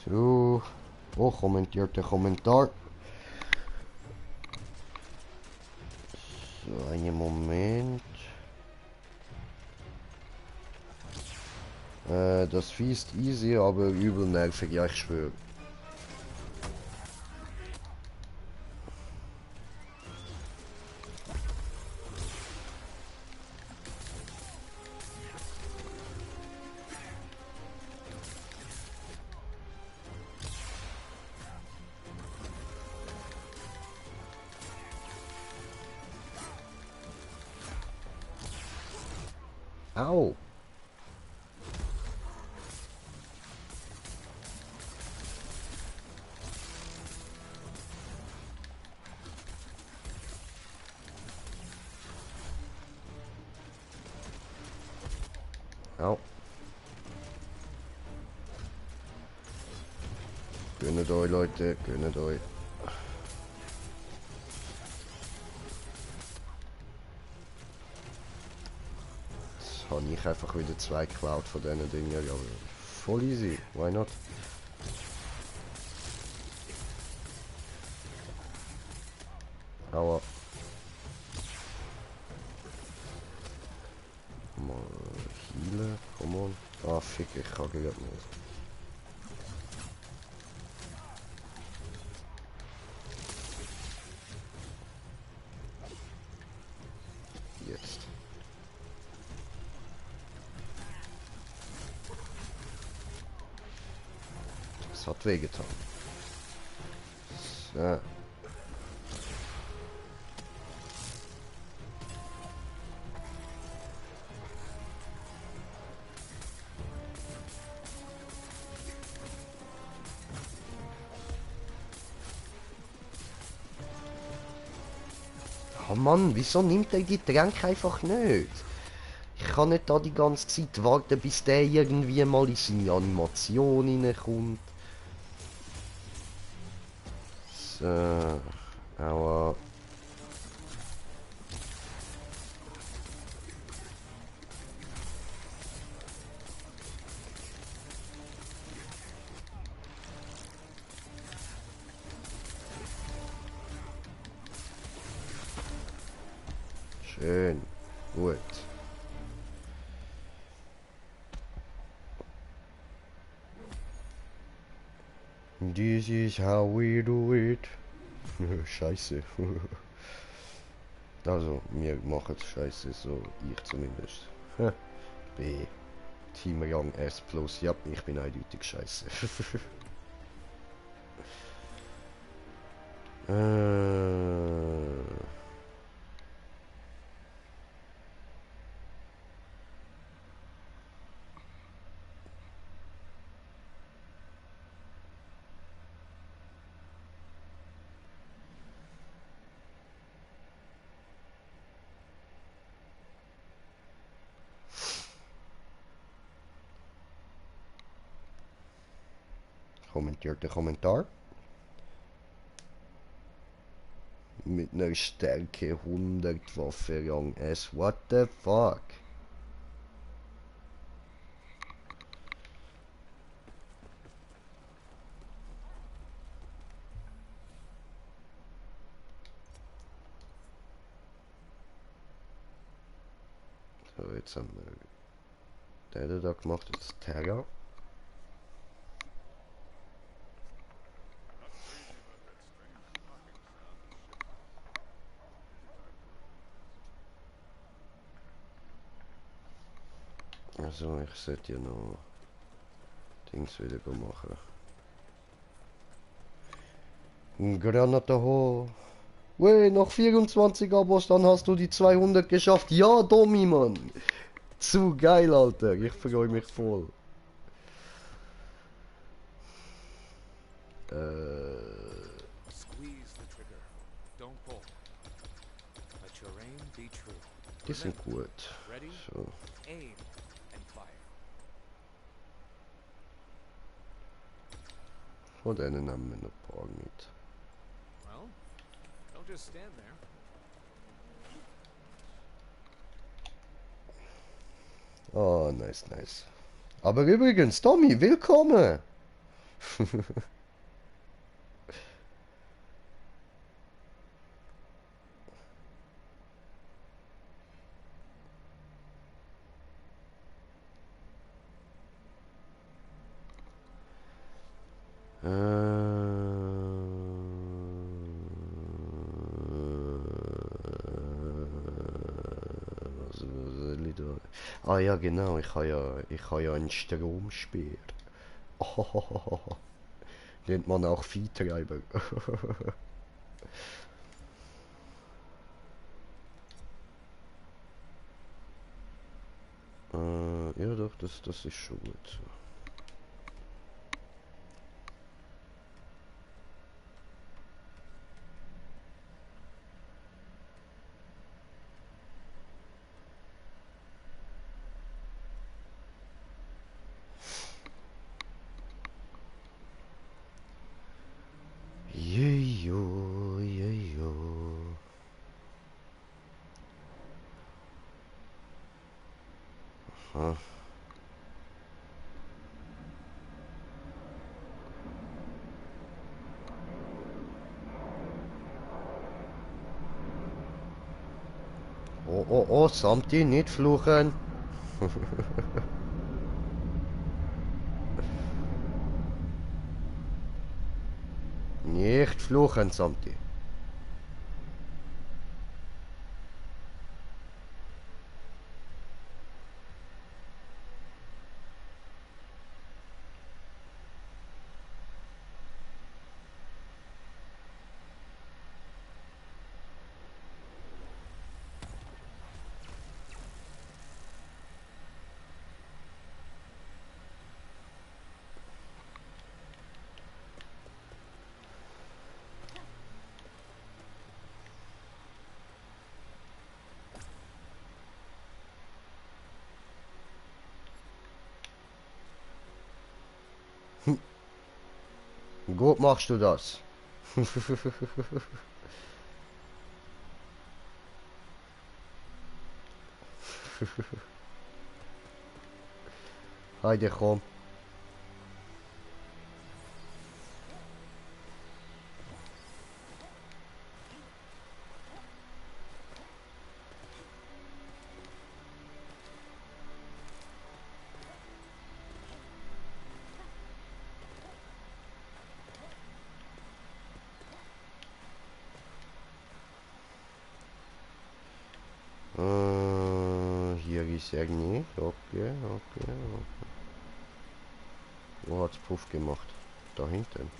So. Oh, kommentiert der Kommentar. So, einen Moment. Das Vieh ist easy, aber übel nervig, ja, ich schwöre. Au! Au! Gönnt euch, Leute, gönnt euch. Jetzt habe ich einfach wieder zwei geklaut von diesen Dingen, ja, voll easy, why not? Aua. Fick, ich kann gerade nicht. Jetzt. Das hat wehgetan. So. Oh Mann, wieso nimmt er die Tränke einfach nicht? Ich kann nicht da die ganze Zeit warten, bis der irgendwie mal in seine Animation hineinkommt. So. Aua. Schön. Gut. This is how we do it. Scheiße. Also, wir machen es scheiße, so ich zumindest. B. Team Young S+. Ja, ich bin eindeutig scheiße. Kommentiert der Kommentar. Mit einer Stärke 100 Waffe Rang S. What the fuck? So, jetzt haben wir der da gemacht, jetzt Terra. Also, ich sollte ja noch Dings wieder machen. Granate hoch. Wey, noch 24 Abos, dann hast du die 200 geschafft. Ja, Domi, Mann. Zu geil, Alter. Ich freue mich voll. Die sind gut. So. Von denen nehmen wir noch ein paar mit. Oh, nice, nice. Aber übrigens, Tommy, willkommen! Ah ja, genau, ich habe ja einen Stromspeer. Oh, nennt man auch Viehtreiber. Ja doch, das ist schon gut so. Jejo, jejo. Aha. Oh, oh, oh, Samti, nicht fluchen. Nicht fluchen, Samti. Gut machst du das. Heide, komm. Hier ist er nicht. Okay, okay. Wo hat's Puff gemacht? Da hinten.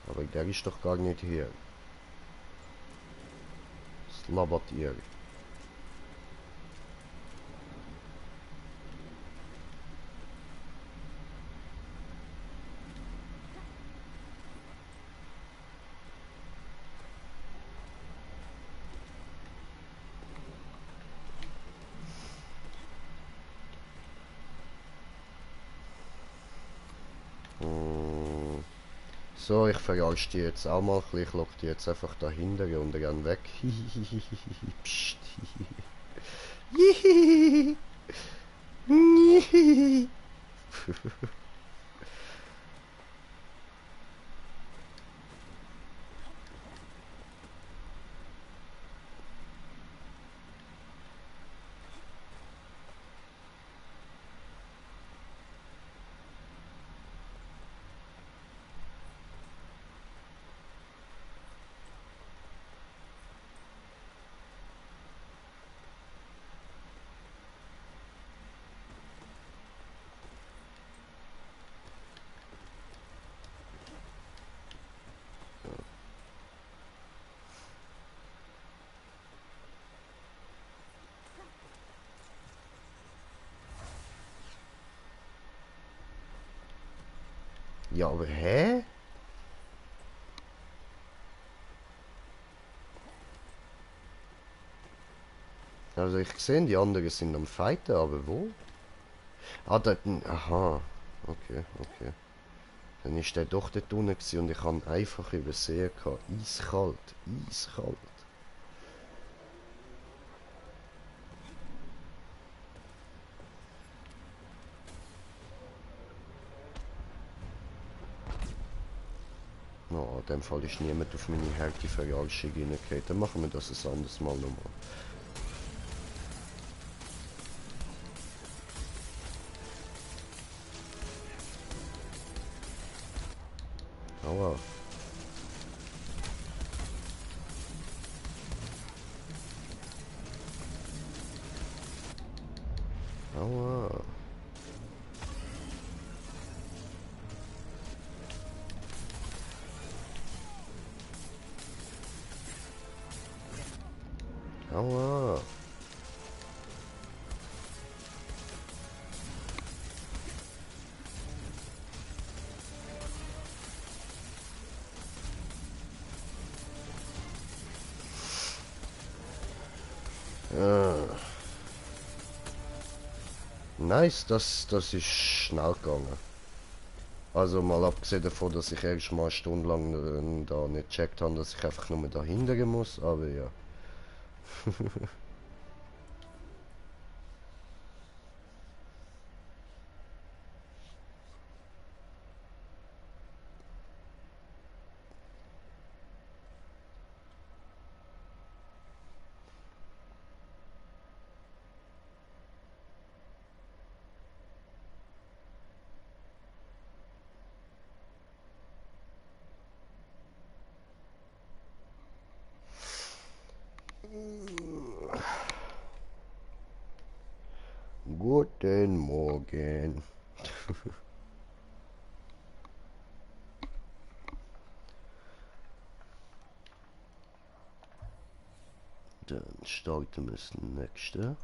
Aber der ist doch gar nicht hier. Es labert ihr. So, ich verarsch die jetzt auch mal ein bisschen. Ich lock die jetzt einfach dahinter und dann weg. Psst. Ja, aber hä? Also ich sehe, die anderen sind am Fighten, aber wo? Ah, dort. Aha. Okay, okay. Dann ist der doch dort unten gewesen und ich habe einfach übersehen gehabt. Eiskalt, eiskalt. No, in dem Fall ist niemand auf meine harte Verarschung reingekommen. Dann machen wir das ein anderes Mal nochmal. Aua. Aua. Aua. Ah. Nice, das ist schnell gegangen. Also mal abgesehen davon, dass ich erst mal eine Stunde lang da nicht gecheckt habe, dass ich einfach nur dahinter muss, aber ja. Guten Morgen. Dann starten wir das nächste.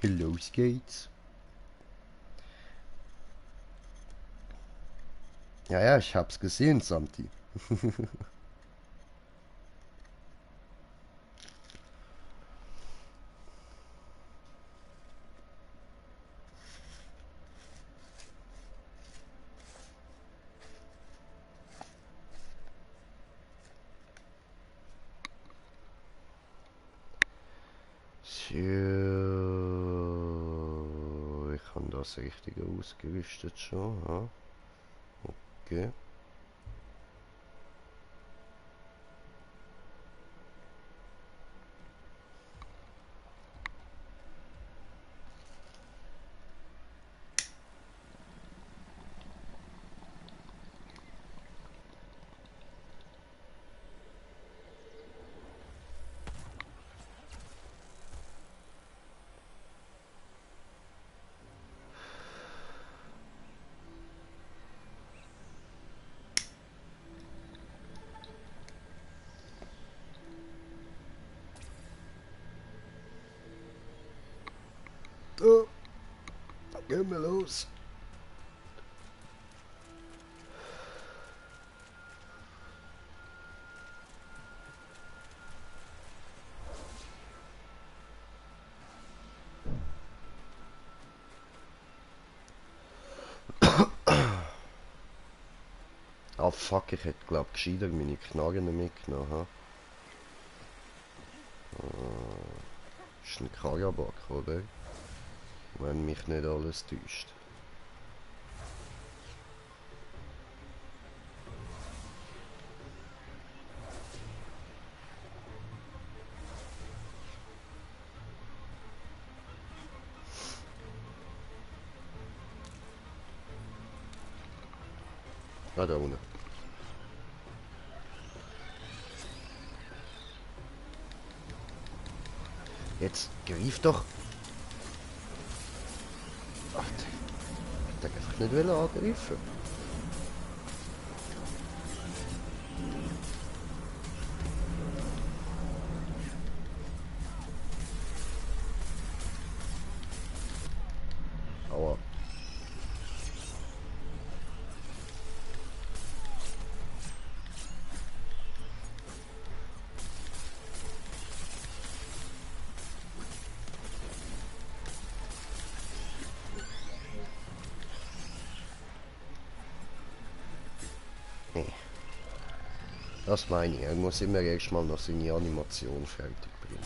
Los geht's. Ja, ja, ich hab's gesehen, Samti. So, ich habe das richtig ausgerüstet schon. Ja. Okay. So, gehen wir los. Ah fuck, ich hätte glaub gescheiter meine Knarre nicht mitgenommen. Ha? Ist ein Kajabak, oder? Wenn mich nicht alles täuscht. Ah, da unten. Jetzt greif doch. Ach, der einfach nicht angreifen. Aua. Nee. Das meine ich. Er muss immer erstmal noch seine Animation fertig bringen.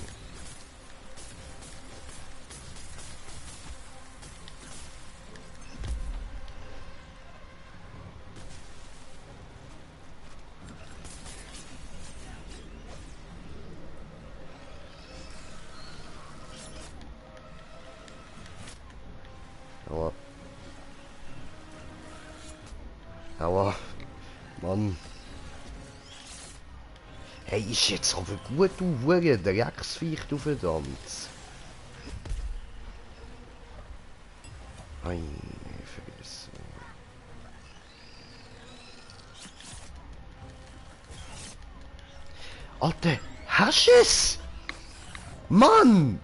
Aua. Aua. Mann. Hey, ist jetzt aber gut, du Hure Drecksviech, du verdammt. Meine Fresse. Alter, hast du es? Mann!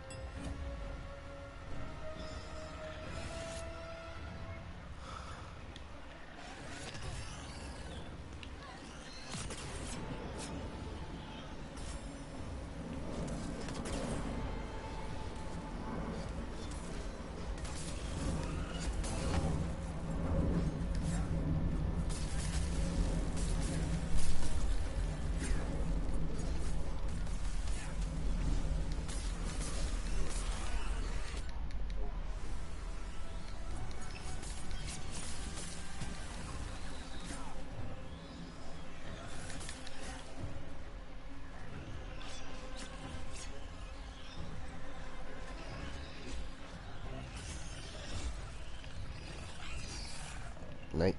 Nein.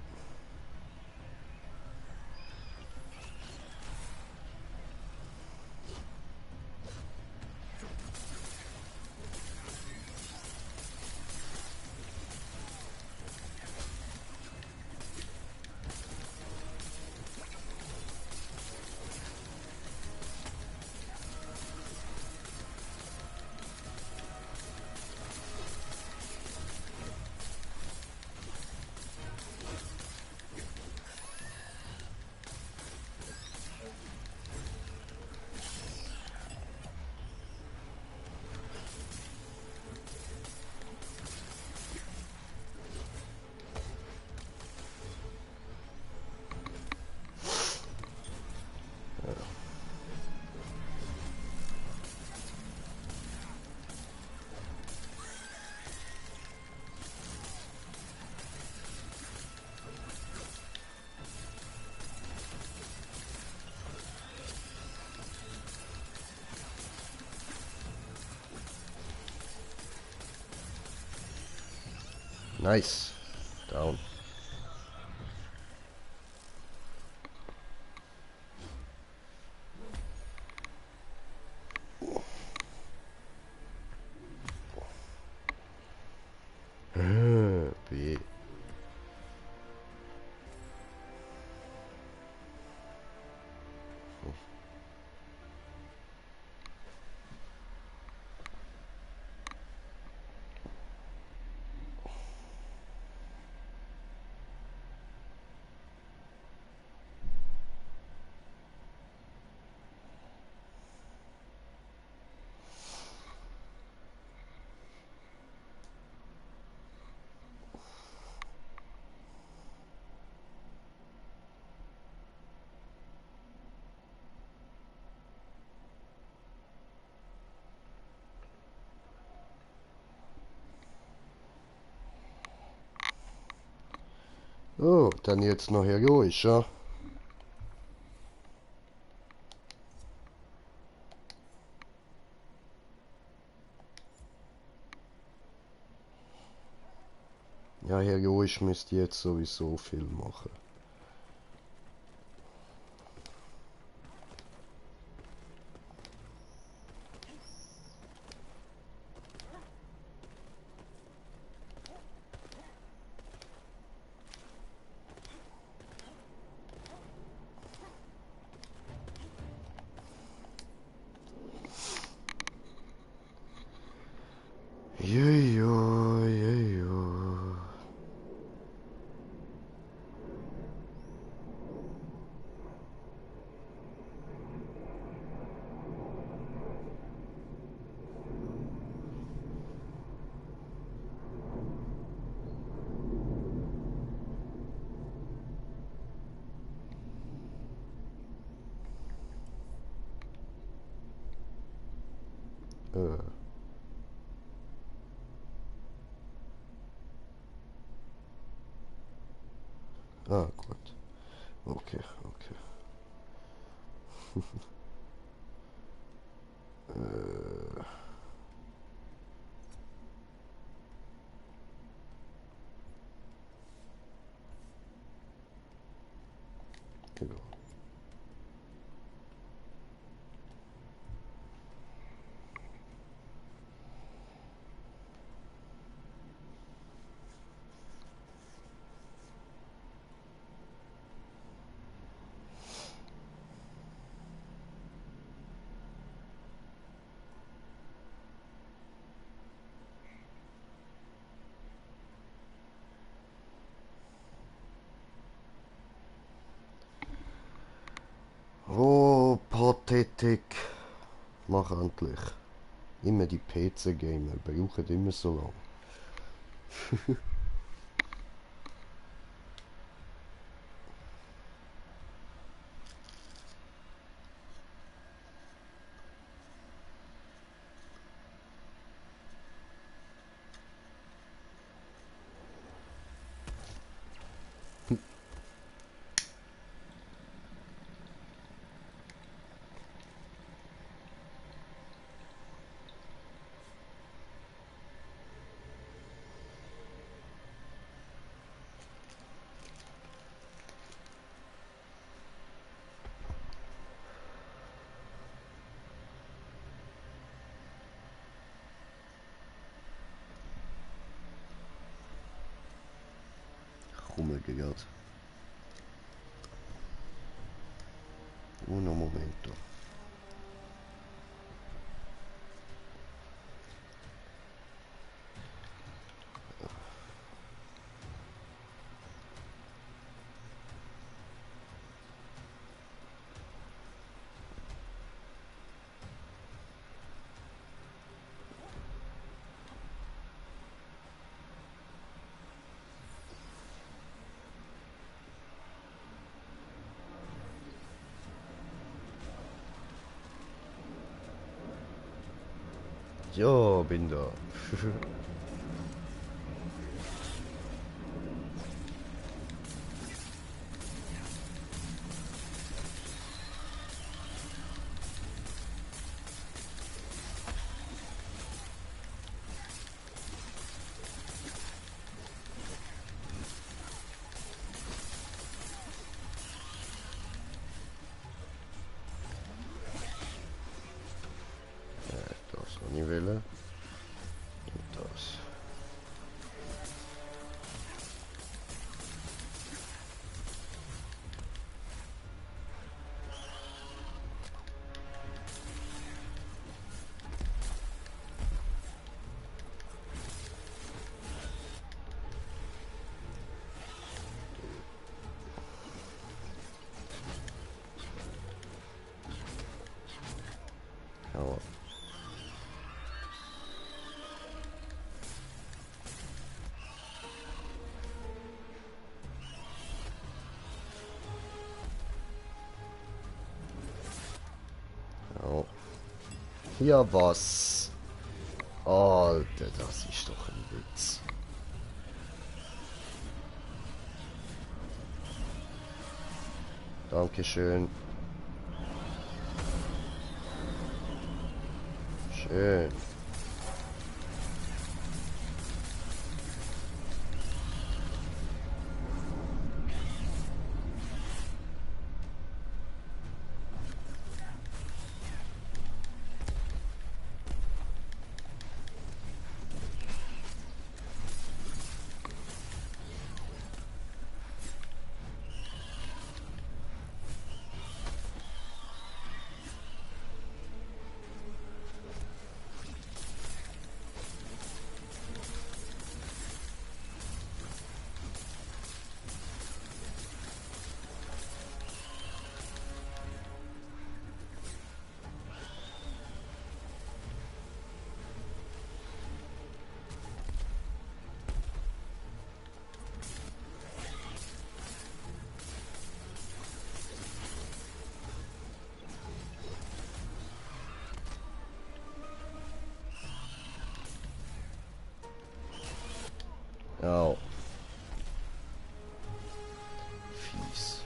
Nice. Down. B. Oh, dann jetzt noch heroisch, ja? Ja, heroisch müsst ihr jetzt sowieso viel machen. Jejo, jejo. Ah, gut. Okay, okay. Genau. Oh, Pathetik. Mach endlich. Immer die PC-Gamer brauchen immer so lange. rummeln geht. Uno momento. Ja, bin da. Das war nie Wille. Und das. Ja. Ja. Hier was. Alter, das ist doch ein Witz. Dankeschön. Schön. Ja. Fies.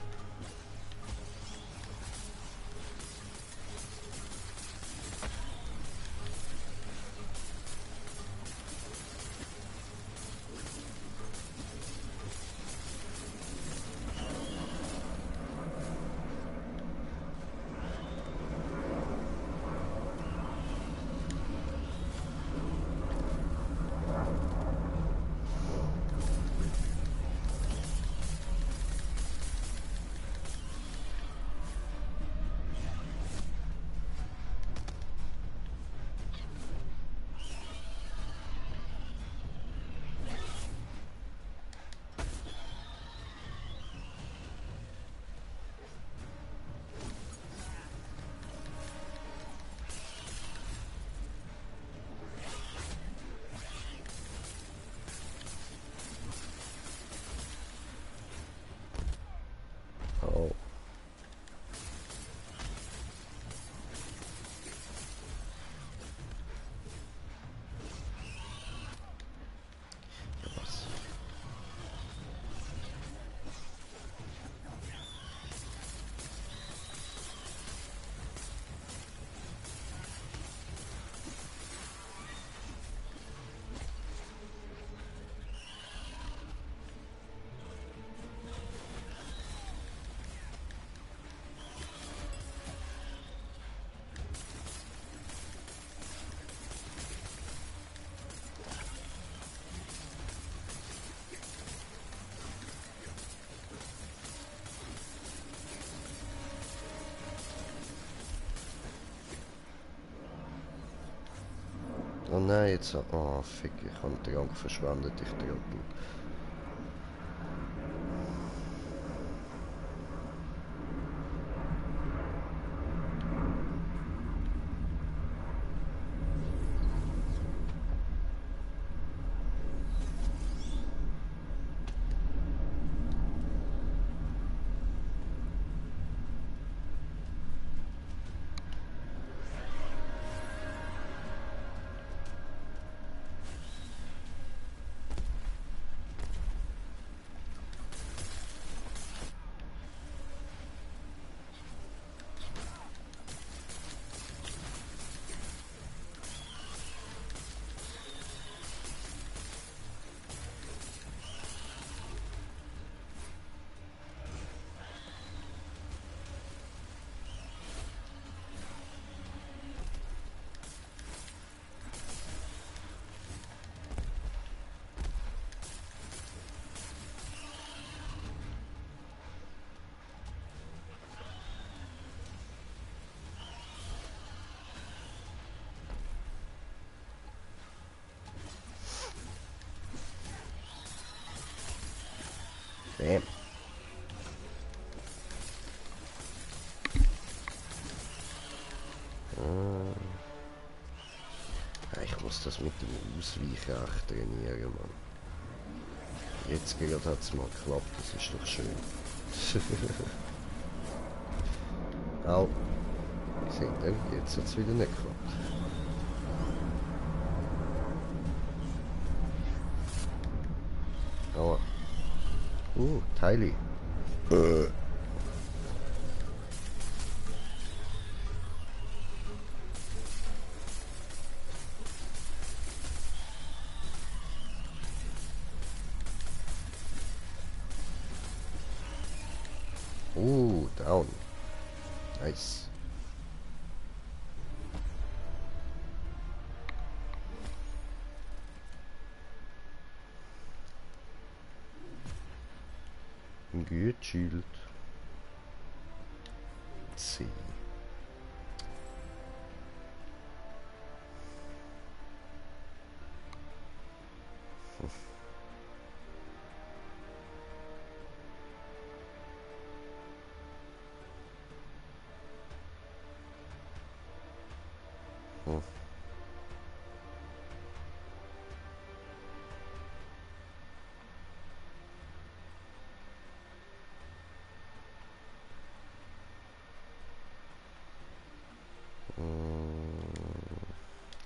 Oh nein, jetzt... Oh, fick, ich habe den Trank verschwendet, ich Trottel. Bam. Ja, ich muss das mit dem Ausweichen echt trainieren, Mann. Jetzt gerade hat es mal geklappt, das ist doch schön. Au. Seht ihr, jetzt hat es wieder nicht geklappt. Aua. Teili. Down. Nice. Gechillt. C.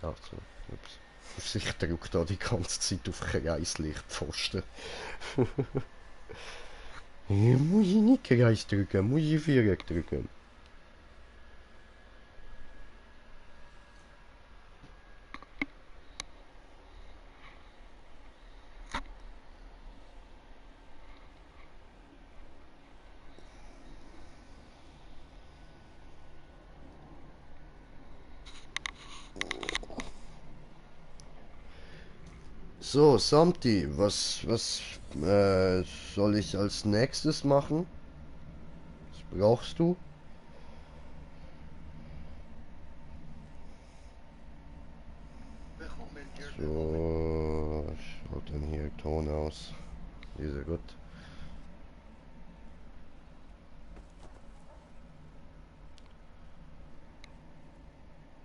Ach so, ups. Ich drücke da die ganze Zeit auf Kreislichtpfosten. Muss ich nicht Kreis drücken, muss ich Viereck drücken. So, Samti, was soll ich als nächstes machen? Was brauchst du? So, schaut denn hier Ton aus? Sehr gut.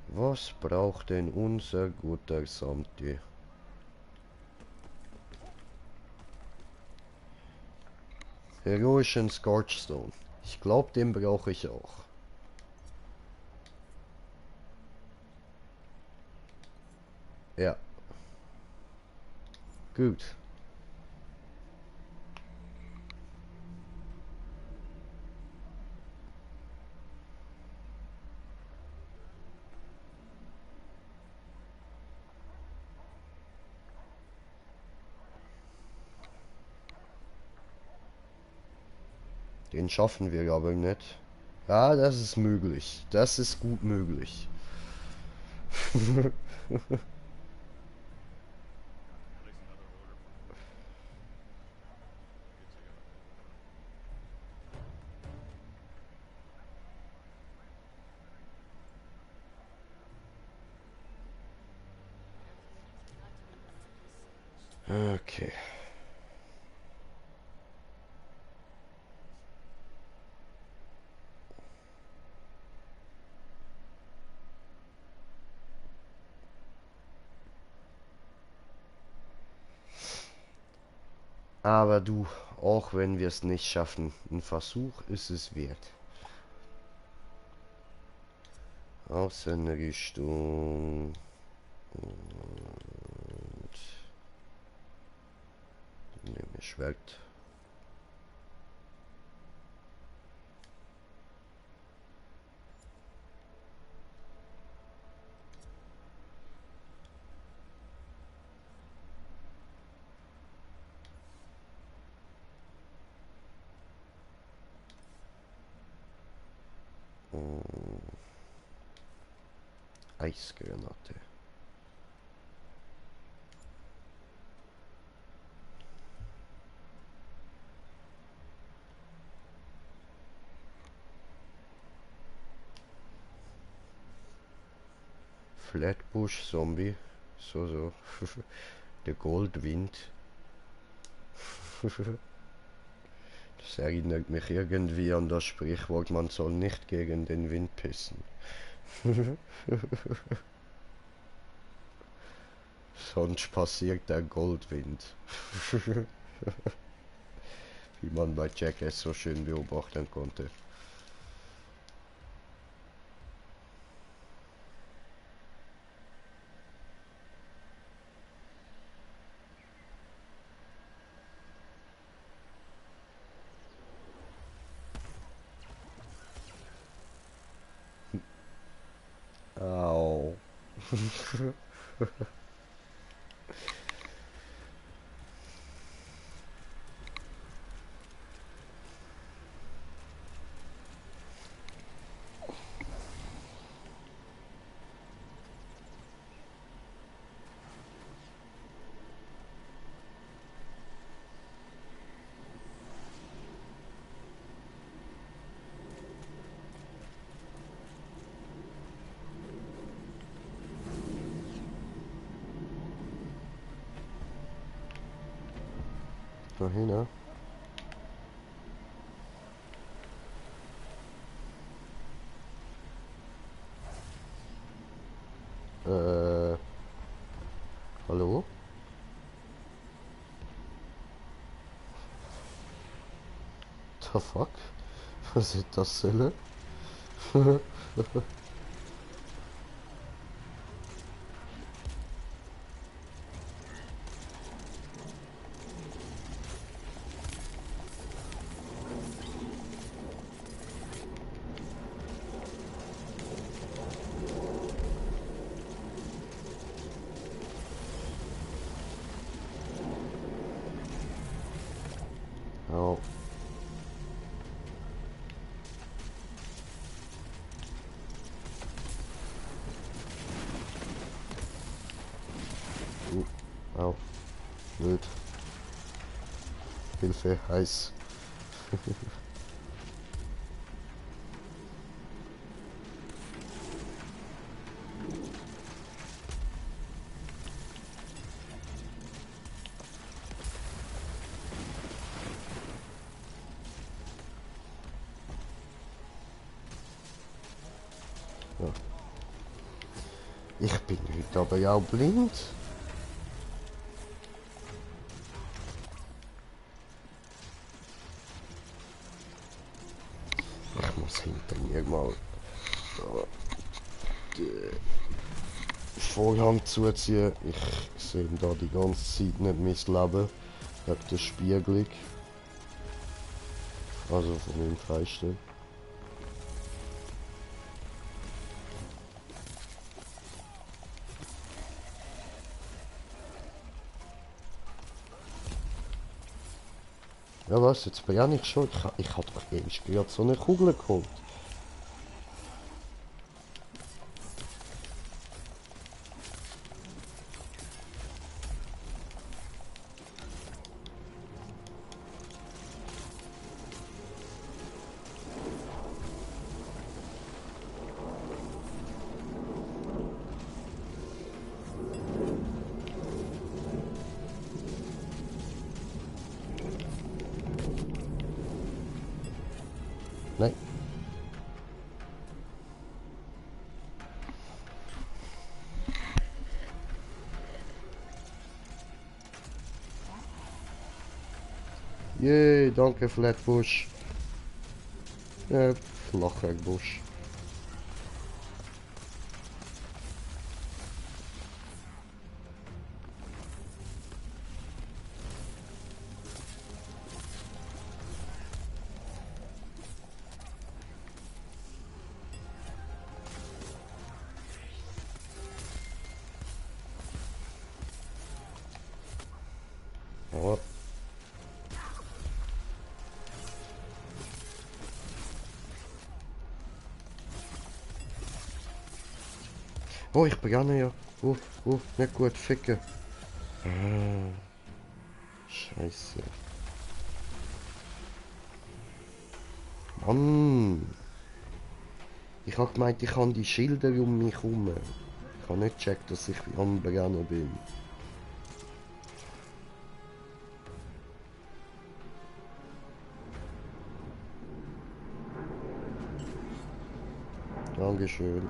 Was braucht denn unser guter Samti? Heroischen Scorchstone. Ich glaube, den brauche ich auch. Ja. Gut. Den schaffen wir aber nicht. Ja, das ist möglich. Das ist gut möglich. Okay. Aber du, auch wenn wir es nicht schaffen, ein Versuch ist es wert. Außenrichtung. Und nehme ich Schwert. Eisgranate. Flatbush Zombie. So. Der Goldwind. Das erinnert mich irgendwie an das Sprichwort, man soll nicht gegen den Wind pissen. Sonst passiert der Goldwind. Wie man bei Jackass so schön beobachten konnte. Au. Noch hin, ne? Hallo? The fuck? Was ist das denn? Au. Au. Wild. Hilfe, heiß. Ja. Ich bin heute aber ja auch blind. Ich muss hinter mir mal die Vorhang zuziehen. Ich sehe da die ganze Zeit nicht mein Leben. Wegen der Spiegelung. Also von meinem Freistellen. Ja was, jetzt bin ich auch nicht schuld. Ich hab doch gerade so eine Kugel geholt. Yay, danke Flatbush. Flacher Busch. Ja. Oh, ich begann ja. Nicht gut, ficken. Ah, Scheiße. Mann. Ich hab gemeint, ich habe die Schilder um mich herum. Ich habe nicht gecheckt, dass ich am Begannen bin. Dankeschön.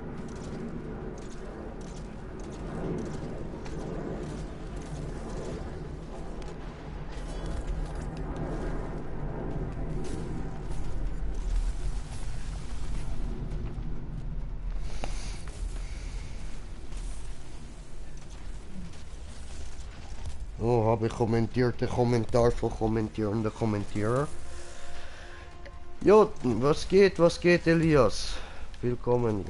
Oh, habe ich kommentiert, der Kommentar von kommentierenden Kommentierer. Jo, was geht, Elias? Willkommen.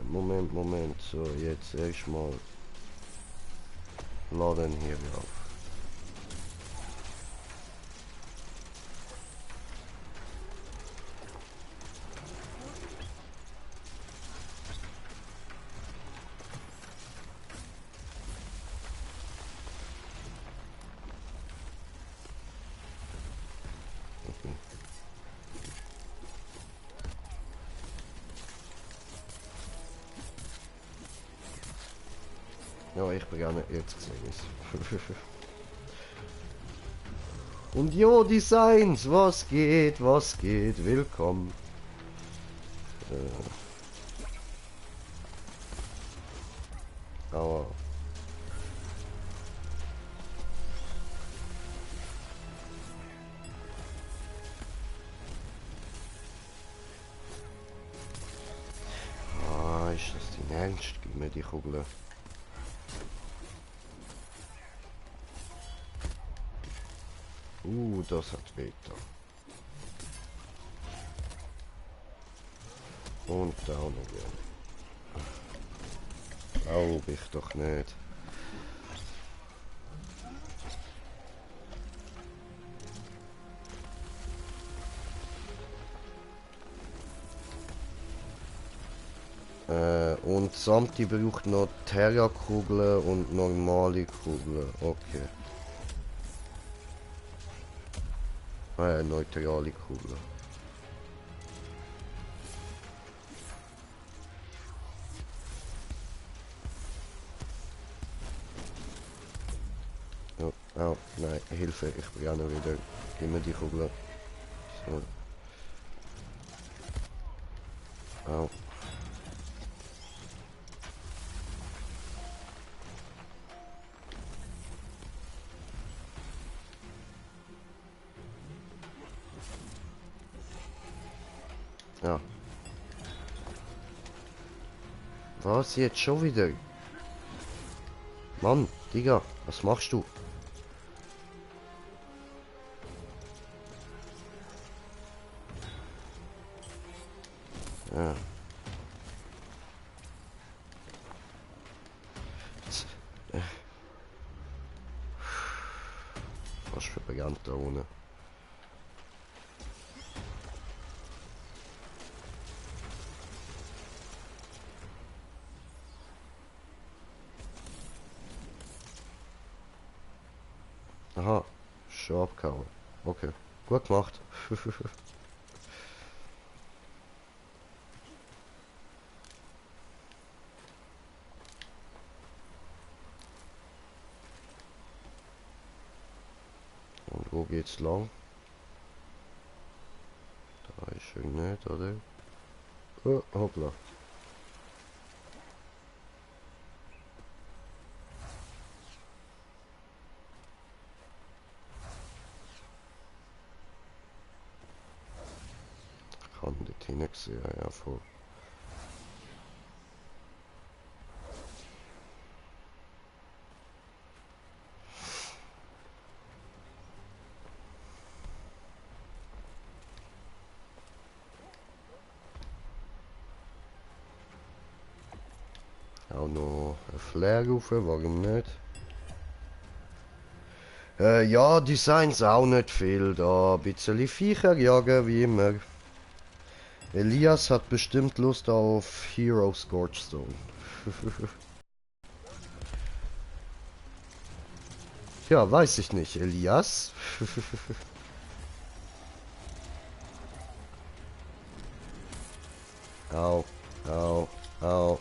Moment. So, jetzt erstmal laden hier auf. Ja, ich begann jetzt gesehen. Und jo, Designs, was geht, willkommen. Aber ist das dein Ernst? Gib mir die Kugel. Das hat weh da. Und down again. Glaube ich doch nicht. Und Samti braucht noch Terra-Kugeln und normale Kugeln. Okay. Neutrale Kugeln. Oh, oh, nein, Hilfe, ich bin ja noch wieder. Gib mir die Kugeln. So. Au. Ja. Was jetzt schon wieder? Mann, Digga, was machst du? Ja. Was für bekannt da ohne. Aha, schon abgehauen. Okay, gut gemacht. Und wo geht's lang? Da ist er nicht, oder? Oh, hoppla. Ich habe ihn dort hinten gesehen, ja voll. Auch noch ein Flair rauf, warum nicht? Ja, Designs auch nicht viel da. Ein bisschen Viecher jagen, wie immer. Elias hat bestimmt Lust auf Hero Scorchstone. Ja, weiß ich nicht, Elias. Au, au, au.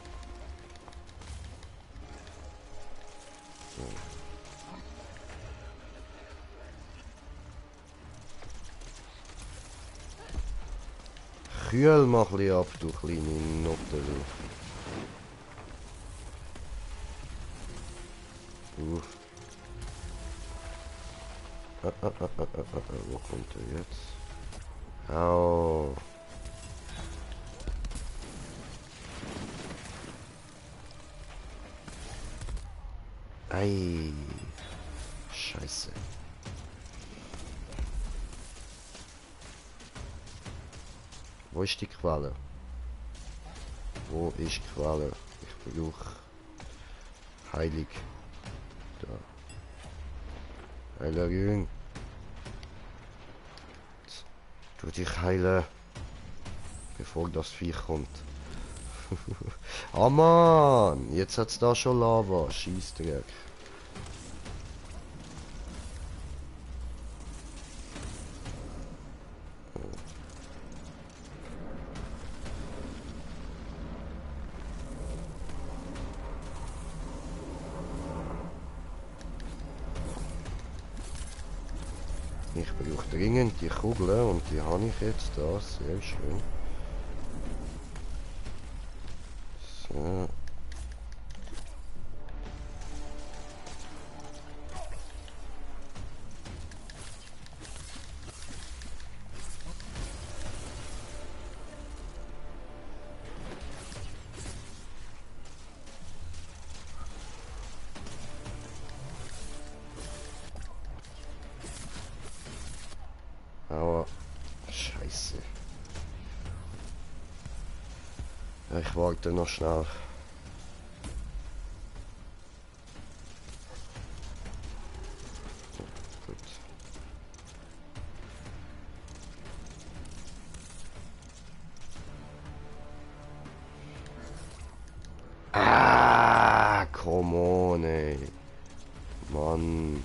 Kühl mal ein bisschen ab, du kleine Nutte. Wo kommt er jetzt? Au. Ei. Scheiße. Wo ist die Quelle? Wo ist Quelle? Ich brauche Heilig. Da. Heiler Jüng. Tu dich heilen. Bevor das Viech kommt. Ah Mann! Jetzt hat's da schon Lava. Scheissdreck. Ich brauche dringend die Kugeln und die habe ich jetzt da. Sehr schön. So. Aua. Scheiße. Ich warte noch schnell. Gut. Ah, come on, ey. Mann.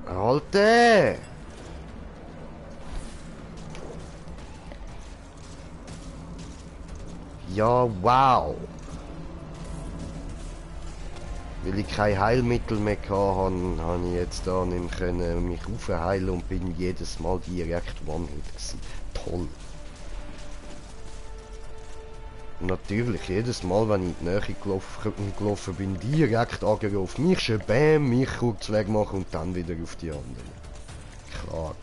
Alter! Ja, wow! Weil ich kein Heilmittel mehr hatte, habe ich jetzt da nicht mehr können mich aufheilen und bin jedes Mal direkt One-Hit gewesen. Toll! Und natürlich, jedes Mal, wenn ich in die Nähe gelaufen bin, direkt auf mich schon Bäm, mich kurz wegmachen und dann wieder auf die anderen. Klar.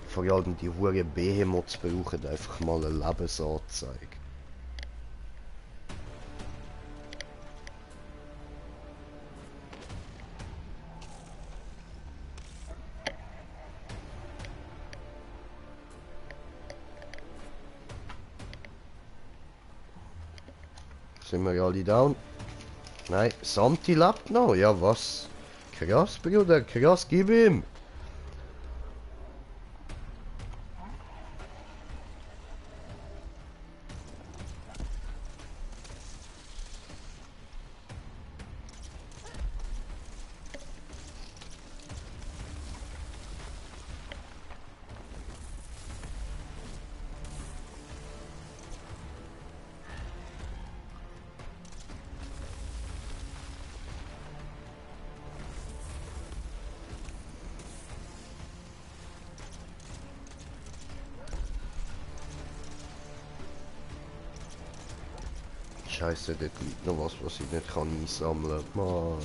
Vor allem die hure Behemoths brauchen einfach mal eine Lebensanzeige. Sind wir alle down? Nein, Santi lebt noch. Ja was? Krass, Bruder, krass, gib ihm. Scheiße, dort liegt noch was ich nicht kann einsammeln kann. Mann.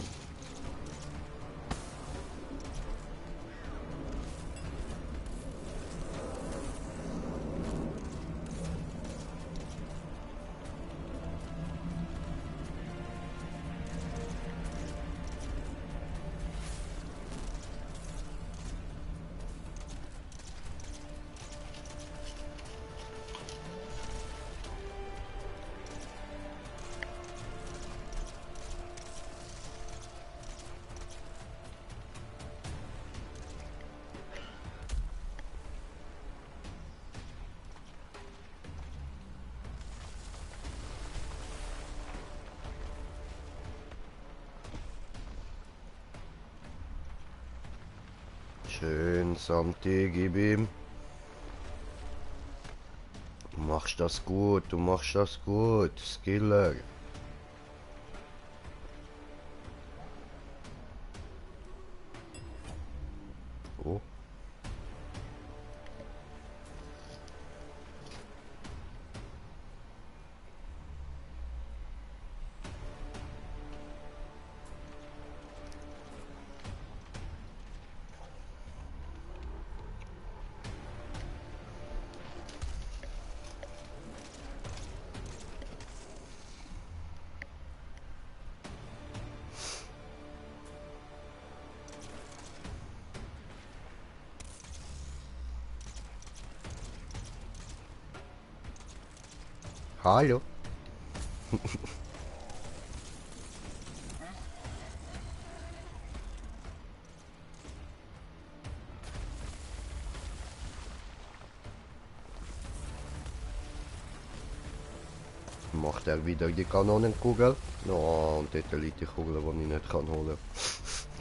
Schön, Santi, gib ihm. Du machst das gut, du machst das gut, Skiller. Oh. Hallo. Macht er wieder die Kanonenkugel? Oh, und dort liegt die Kugel, die ich nicht kann holen.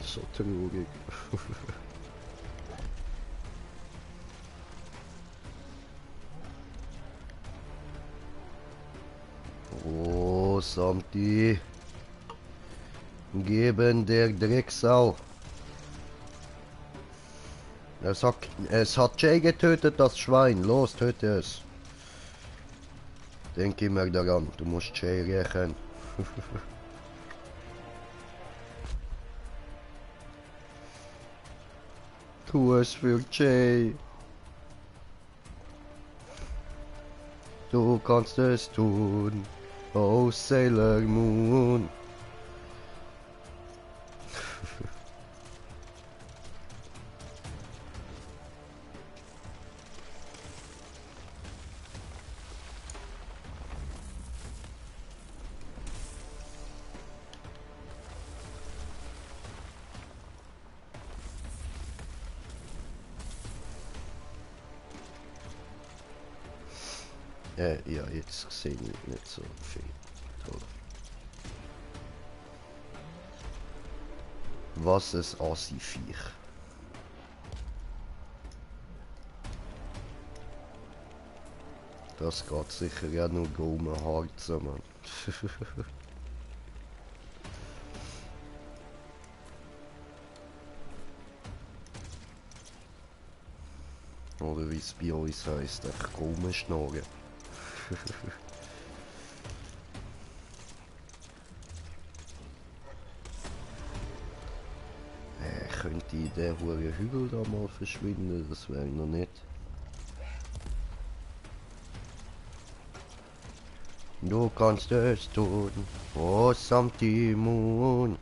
So traurig. Oh, Santi. Geben der Drecksau. Es hat Jay getötet, das Schwein. Los, töte es. Denk immer daran, du musst Jay rächen. Tu es für Jay. Du kannst es tun. Oh, Sailor Moon. Ja, jetzt sehe ich nicht so viel. Toll. Was ist Assi-Viech? Das geht sicher ja nur um ein Harzen, Mann. Oder wie es bei uns heisst, echt Gummischnorren. Könnte der hohe Hügel da mal verschwinden? Das wäre noch nicht. Du kannst es tun, oh Santi Moon.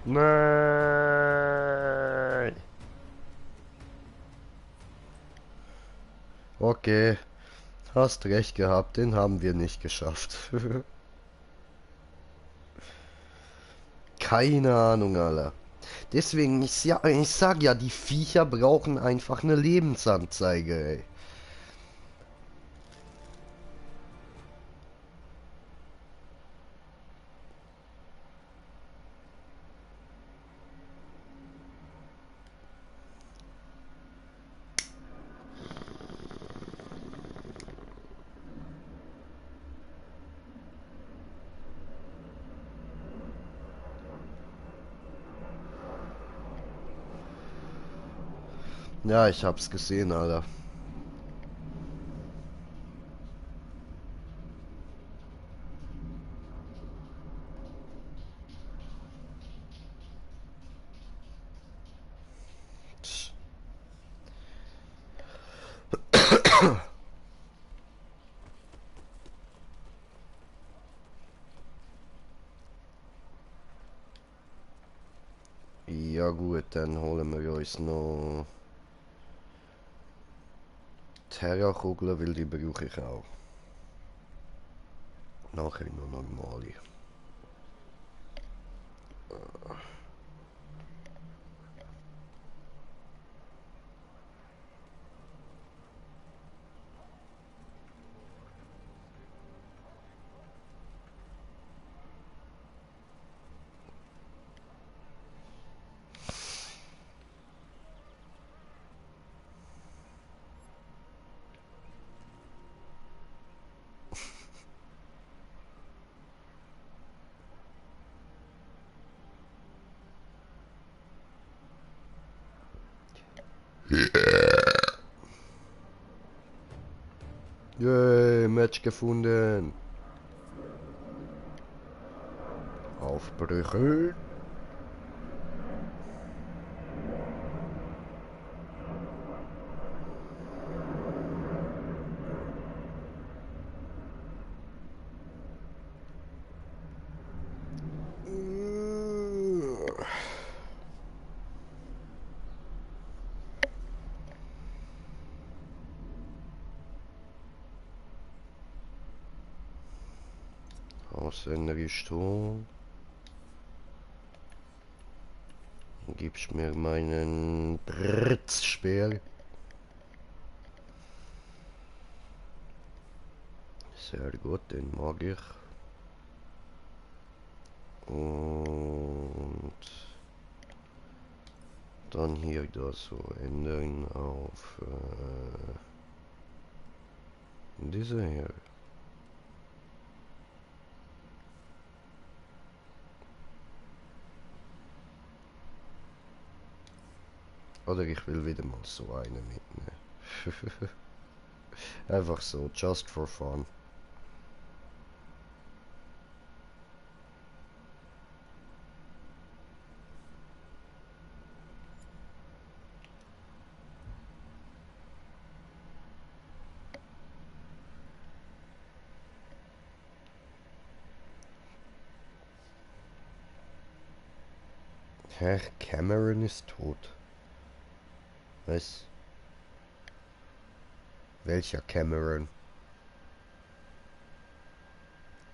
Nein. Okay, hast recht gehabt, den haben wir nicht geschafft. Keine Ahnung, Alter. Deswegen, ich sag ja, die Viecher brauchen einfach eine Lebensanzeige, ey. Ja, ich hab's gesehen, Alter. Tsch. Ja gut, dann holen wir uns noch Terrakugeln, weil die brauche ich auch. Nachher noch normale. Yay, Match gefunden. Aufbrechen. Aussender ist tot. Gibst mir meinen Britzspeer. Sehr gut, den mag ich. Und dann hier das so ändern auf diese hier. Oder ich will wieder mal so eine mitnehmen. Einfach so, just for fun. Herr Cameron ist tot. Was? Welcher Cameron?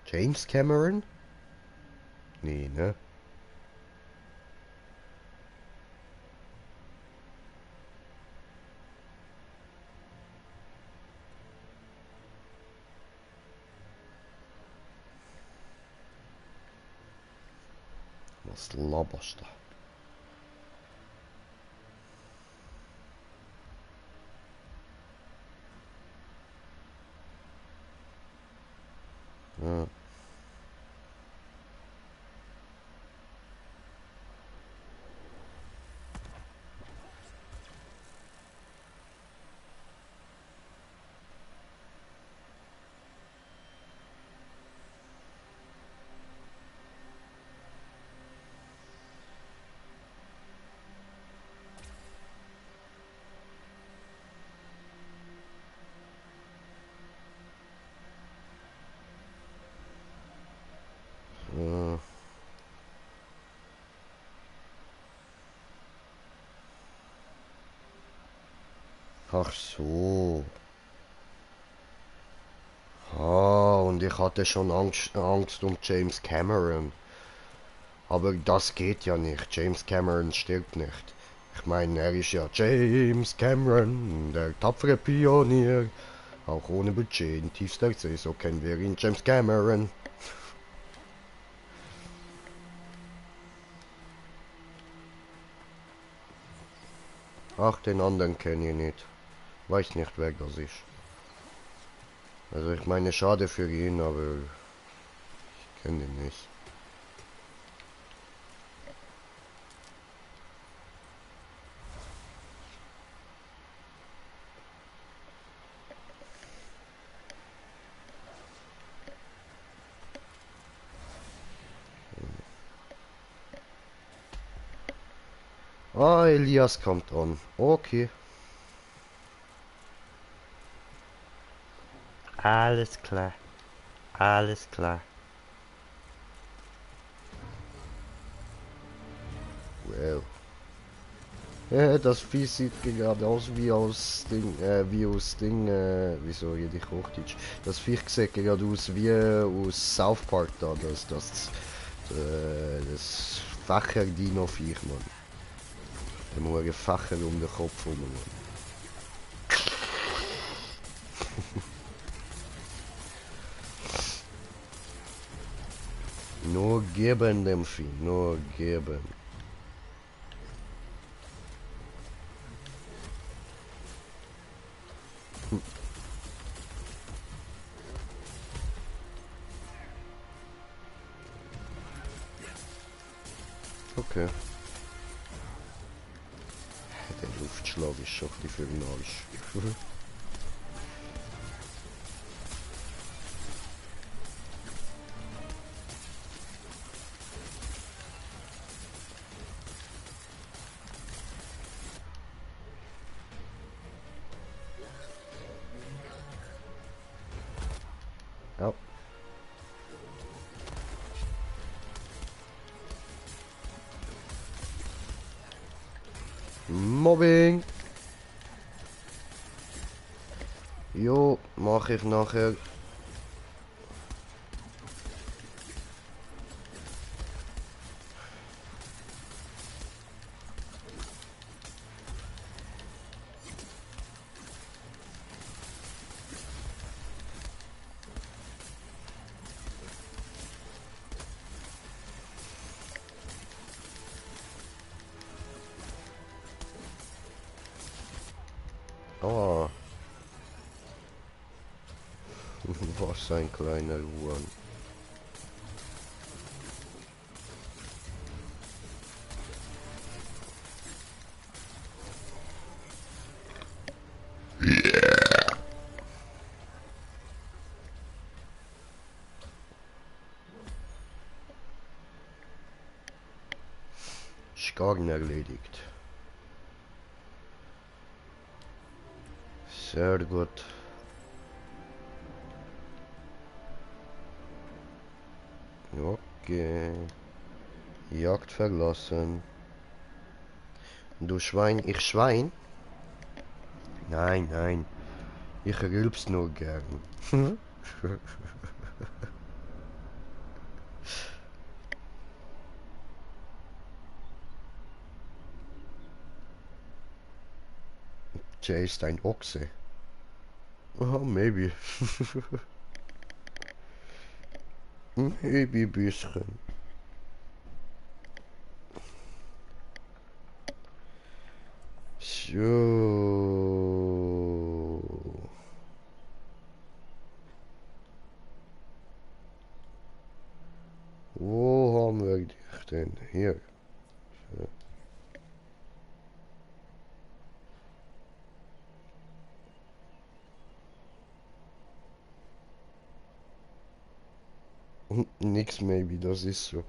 James Cameron? Nee, ne? Was laberst du? Ja. Ja. Ach so. Ah, und ich hatte schon Angst um James Cameron. Aber das geht ja nicht. James Cameron stirbt nicht. Ich meine, er ist ja James Cameron, der tapfere Pionier. Auch ohne Budget in tiefster See, so kennen wir ihn, James Cameron. Ach, den anderen kenne ich nicht. Weiß nicht, wer das ist. Also ich meine, schade für ihn, aber ich kenne ihn nicht. Ah, Elias kommt an. Okay. Alles klar. Alles klar. Well. Das Vieh sieht gerade aus wie aus Ding, wieso rede ich Hochdeutsch? Das Vieh sieht gerade aus wie aus South Park da, das Fächer-Dino-Viech, Mann. Der muss einen Fächer um den Kopf rum, Mann. Nur geben dem Vieh, nur geben. Okay. Der Luftschlag ist schon ein bisschen für den Arsch. Ja. Mobbing! Jo, mach ich nachher. Ah, was ein kleiner Huhn. Skagen erledigt. Sehr gut. Okay. Jagd verlassen. Du Schwein, ich Schwein? Nein, nein. Ich rülps nur gern. Jay ist ein Ochse. Oh, maybe. Maybe bisschen. So. Wo haben wir dich denn? Hier. Nix maybe, das ist so.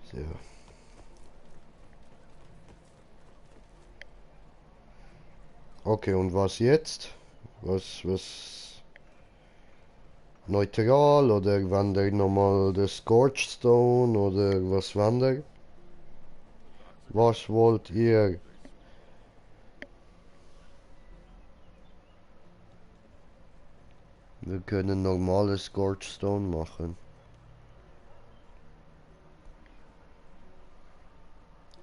So. Okay, und was jetzt? Was? Neutral oder wandert nochmal der Scorched Stone oder was wandert? Was wollt ihr? Wir können normales Scorched Stone machen.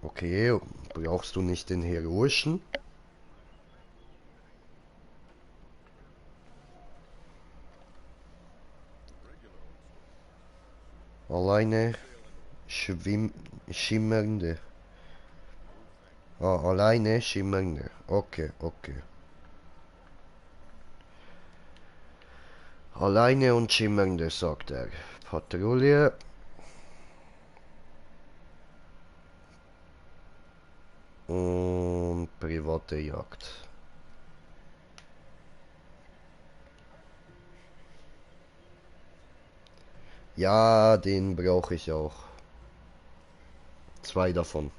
Okay, brauchst du nicht den heroischen? Alleine schimmernde. Ah, alleine schimmernde. Okay, okay. Alleine und schimmernde, sagt er. Patrouille. Und private Jagd. Ja, den brauche ich auch. 2 davon.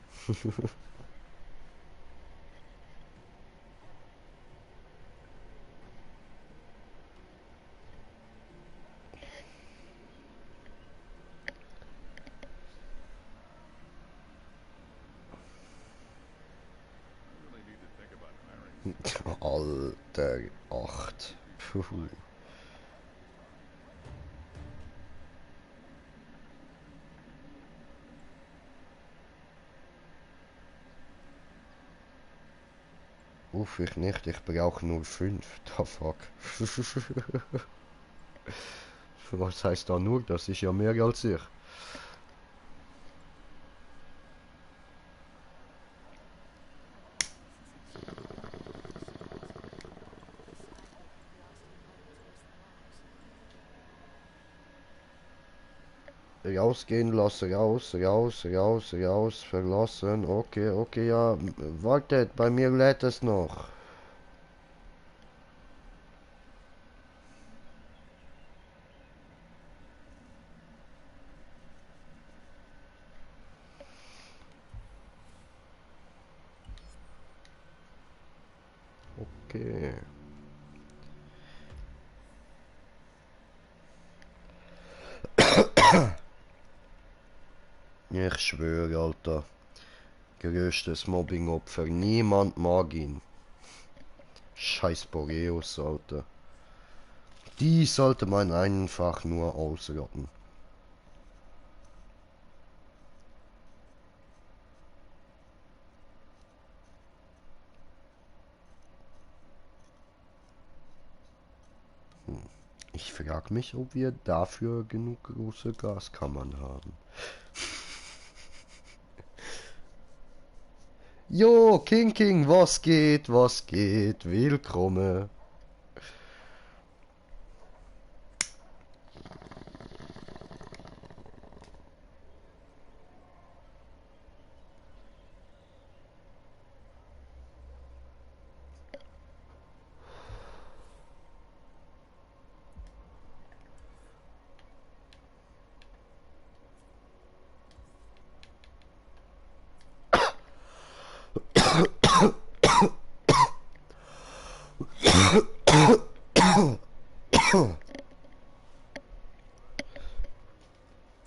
Alter, 8. Puh. Uff, ich nicht, ich brauche nur 5. Da fuck. Was heißt da nur? Das ist ja mehr als ich. Rausgehen lassen, raus, raus, raus, raus, verlassen. Okay, okay, ja. Wartet, bei mir lädt es noch. Okay. Ich schwöre, Alter. Größtes Mobbing-Opfer. Niemand mag ihn. Scheiß Boreus, Alter. Die sollte man einfach nur ausrotten. Ich frage mich, ob wir dafür genug große Gaskammern haben. Jo, King King, was geht, was geht? Willkommen.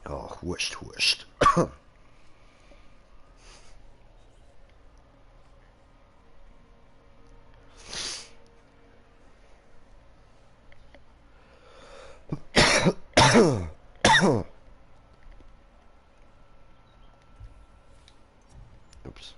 Ach, Hurst, Hurst. Ups.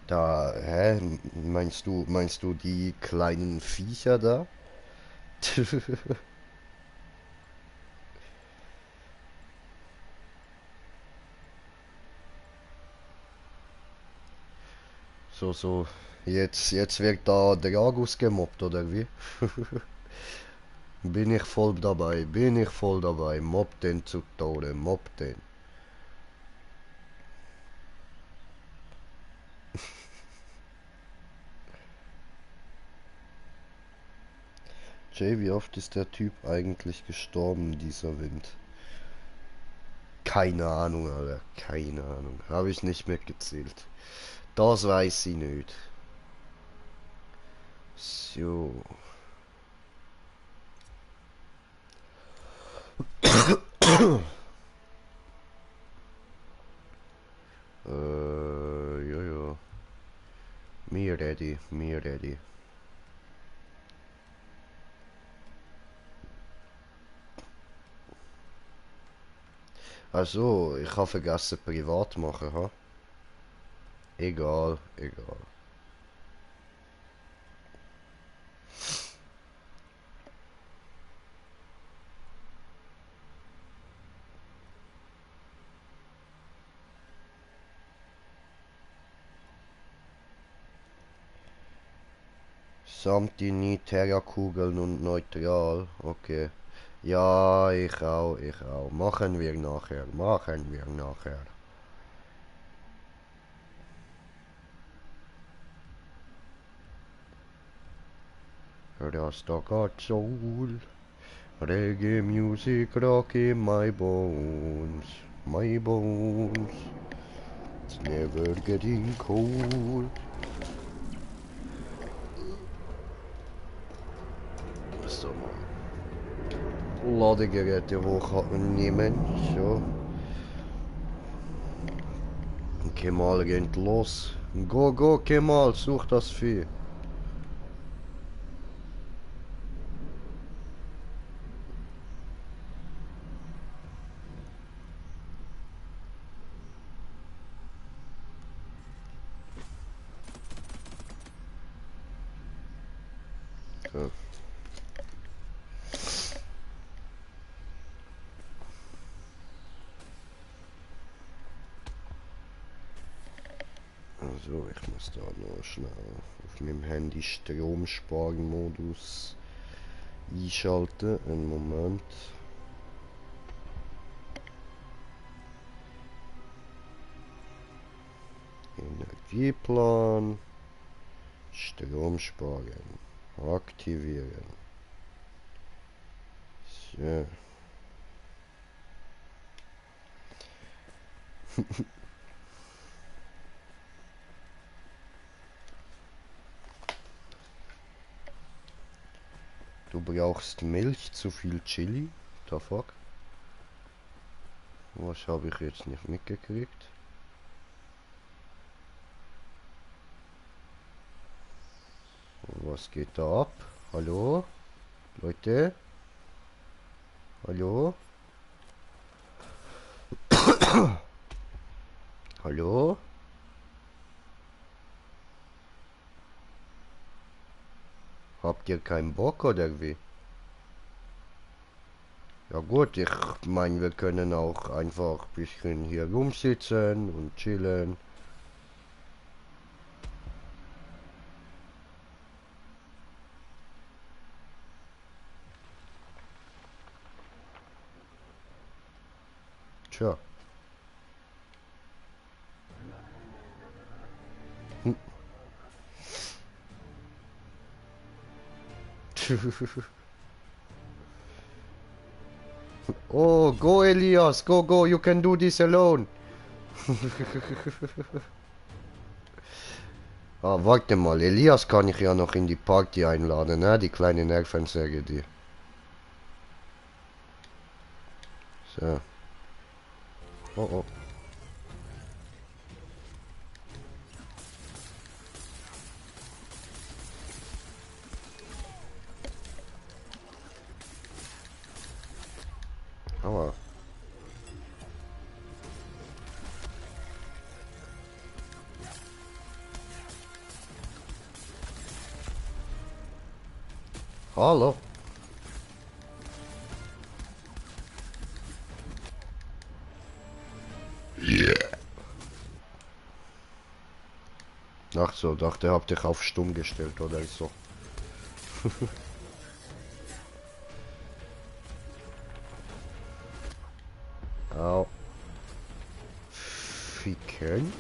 Da, hä? Meinst du die kleinen Viecher da? So, jetzt wird da Dragus gemobbt, oder wie? Bin ich voll dabei. Mobb den zu Tode, mobb den. Jay, wie oft ist der Typ eigentlich gestorben, dieser Wind? Keine Ahnung, Alter. Keine Ahnung. Habe ich nicht mitgezählt. Das weiß ich nicht. So. ready, me ready. Also, ich habe vergessen privat machen, ha? Egal, egal. Samtini, Terrakugeln und neutral. Okay. Ja, ich auch, ich auch. Machen wir nachher, machen wir nachher. Rastagazol. Reggae music rock in my bones. My bones. It's never getting cold. So. Ladegeräte hochnehmen. So. Kemal rennt los. Go, go, Kemal, such das Vieh. So. Also, ich muss da noch schnell auf meinem Handy Stromsparen-Modus einschalten. Einen Moment. Energieplan. Strom sparen. Aktivieren. So. Du brauchst Milch, zu viel Chili. The fuck? Was habe ich jetzt nicht mitgekriegt? Was geht da ab? Hallo? Leute? Hallo? Hallo? Habt ihr keinen Bock oder wie? Ja gut, ich meine, wir können auch einfach ein bisschen hier rumsitzen und chillen. Tja. Hm. Oh, go Elias, go, go, you can do this alone. Ah, warte mal, Elias kann ich ja noch in die Party einladen, ne? Die kleine Nervensäge, die. So. Oh, oh. Aua. Hallo. Ach so, dachte, habt ihr auf stumm gestellt oder so. Au. Ficken.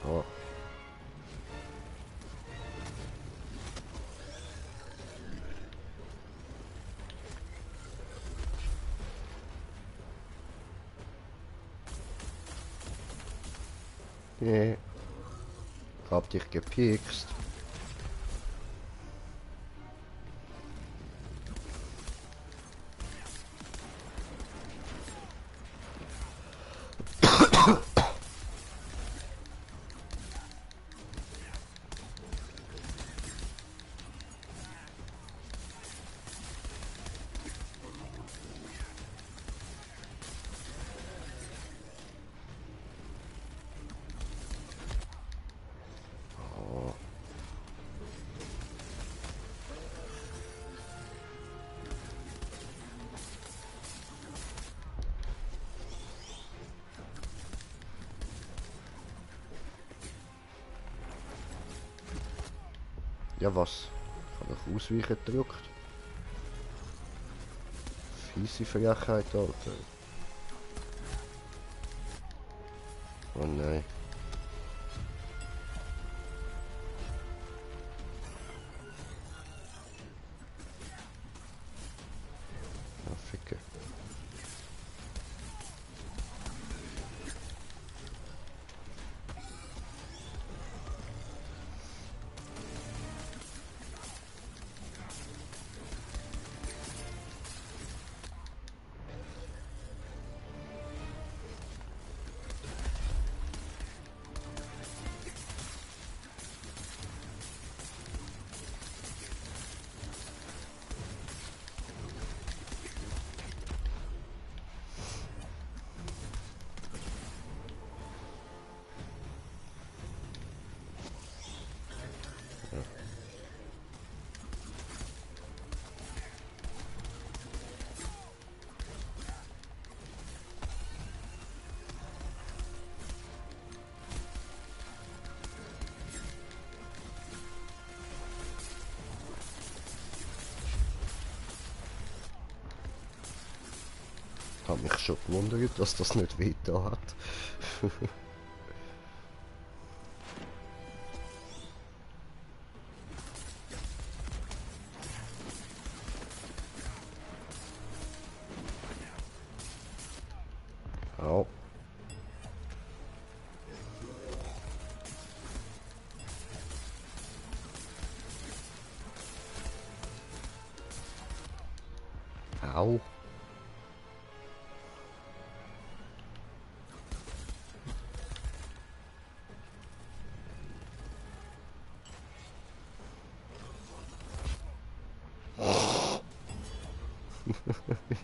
Oh. Nee. Hab dich gepikst. Ja, was? Ich habe doch ausweichen gedrückt. Fiese Frechheit, Alter. Oh nein. Ja, ficke. Ich habe mich schon gewundert, dass das nicht weiter hat. Au. Au.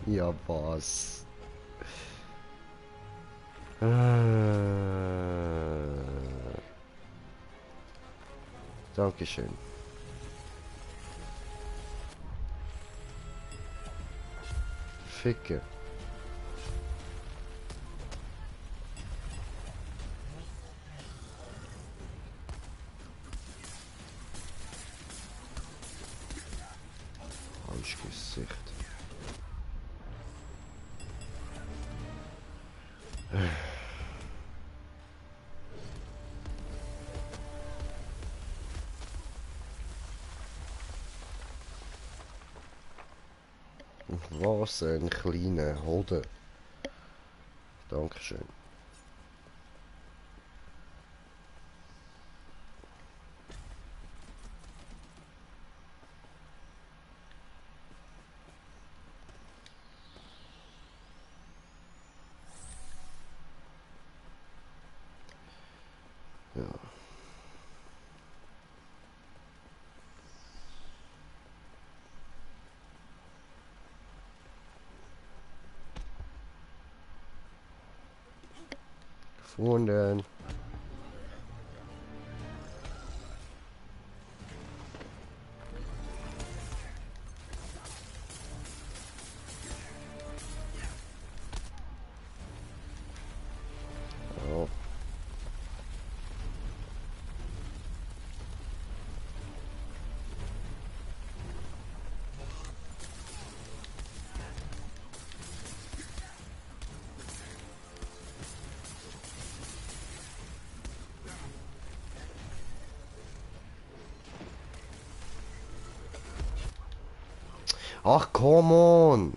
Ja, was? Dankeschön. Ficke. Falsch Gesicht. Was ein kleiner Hoden. Dankeschön. Ja. Gefunden. Ja. Ach, come on!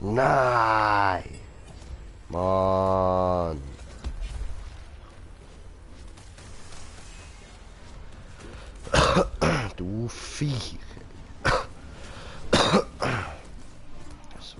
Nein! Du Viech. So.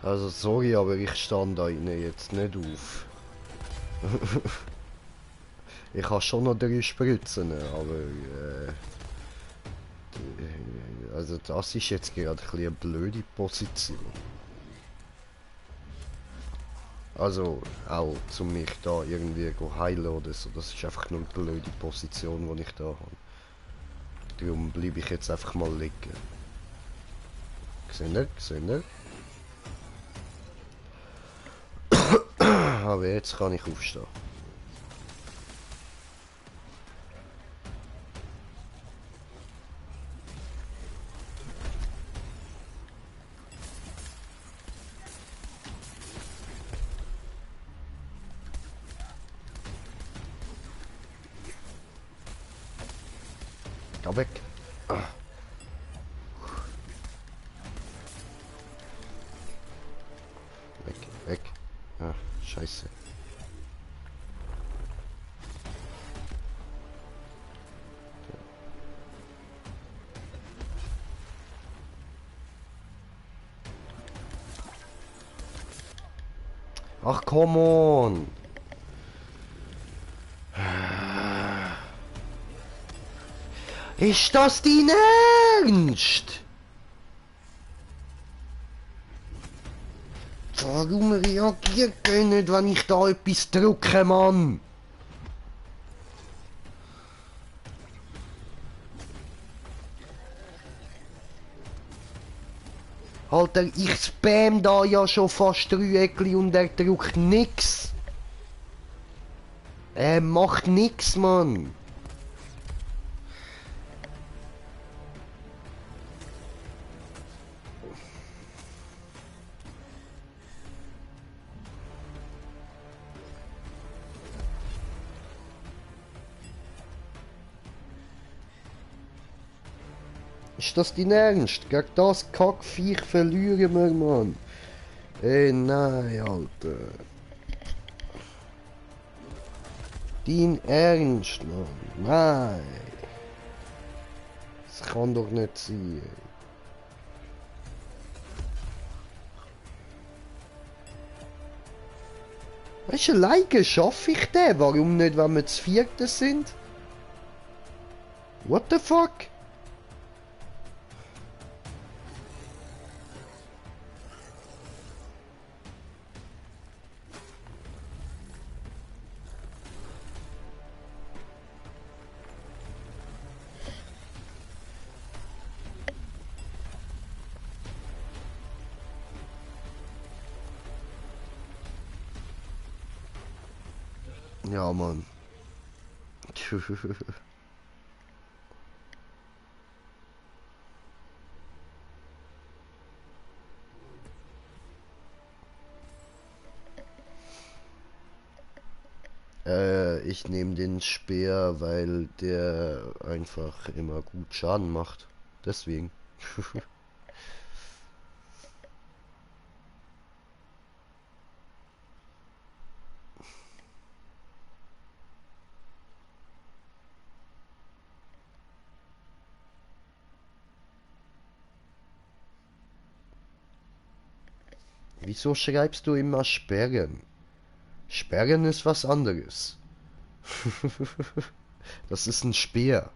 Also sorry, aber ich stand da innen jetzt nicht auf. Ich habe schon noch 3 Spritzen, aber also das ist jetzt gerade ein bisschen eine blöde Position. Also auch zu mich da irgendwie heilen oder so, das ist einfach nur eine blöde Position, die ich da habe. Darum bleibe ich jetzt einfach mal liegen. Seht ihr? Seht ihr? Aber jetzt kann ich aufstehen. Geh weg. Weg, weg. Ah, scheiße. Ach, come on. Ist das dein Ernst? Warum reagiert ihr nicht, wenn ich da etwas drücke, Mann? Alter, ich spam da ja schon fast 3 Eckli und er drückt nix. Er macht nix, Mann. Ist das dein Ernst? Gegen das Kackviech verlieren wir, Mann. Ey, nein, Alter. Dein Ernst, Mann? Nein. Das kann doch nicht sein. Weißt du, alleine schaffe ich den. Warum nicht, wenn wir zu vierte sind? What the fuck? Ja, Mann. Ich nehme den Speer, weil der einfach immer gut Schaden macht. Deswegen. Wieso schreibst du immer sperren? Sperren ist was anderes. Das ist ein Speer.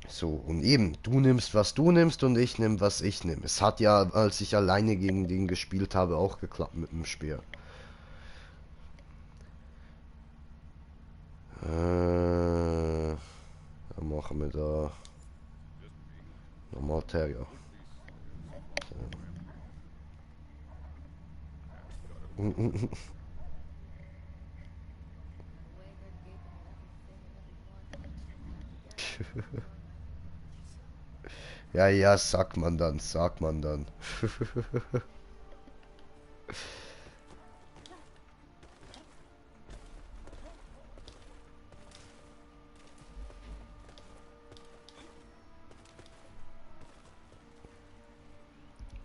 So, und eben, du nimmst, was du nimmst und ich nehme, was ich nehme. Es hat ja, als ich alleine gegen den gespielt habe, auch geklappt mit dem Speer. Dann machen wir da normal Terrier. Ja, ja, sagt man dann, sagt man dann.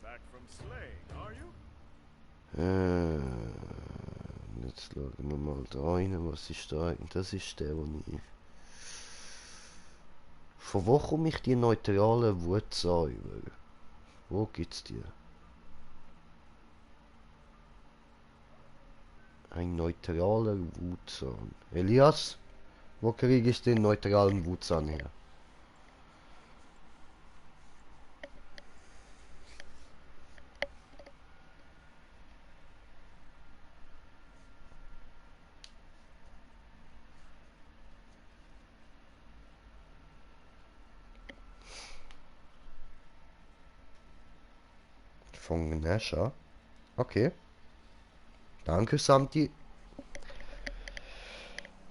Back from slaying, are you? Jetzt schauen wir mal da rein, was ist da? Das ist der, wo ich... Von wo komme ich die neutrale Wurzel über? Wo gibt's die? Ein neutraler Wutzahn. Elias, wo kriege ich den neutralen Wutzahn her? Von Gnesha? Okay. Danke, Samti.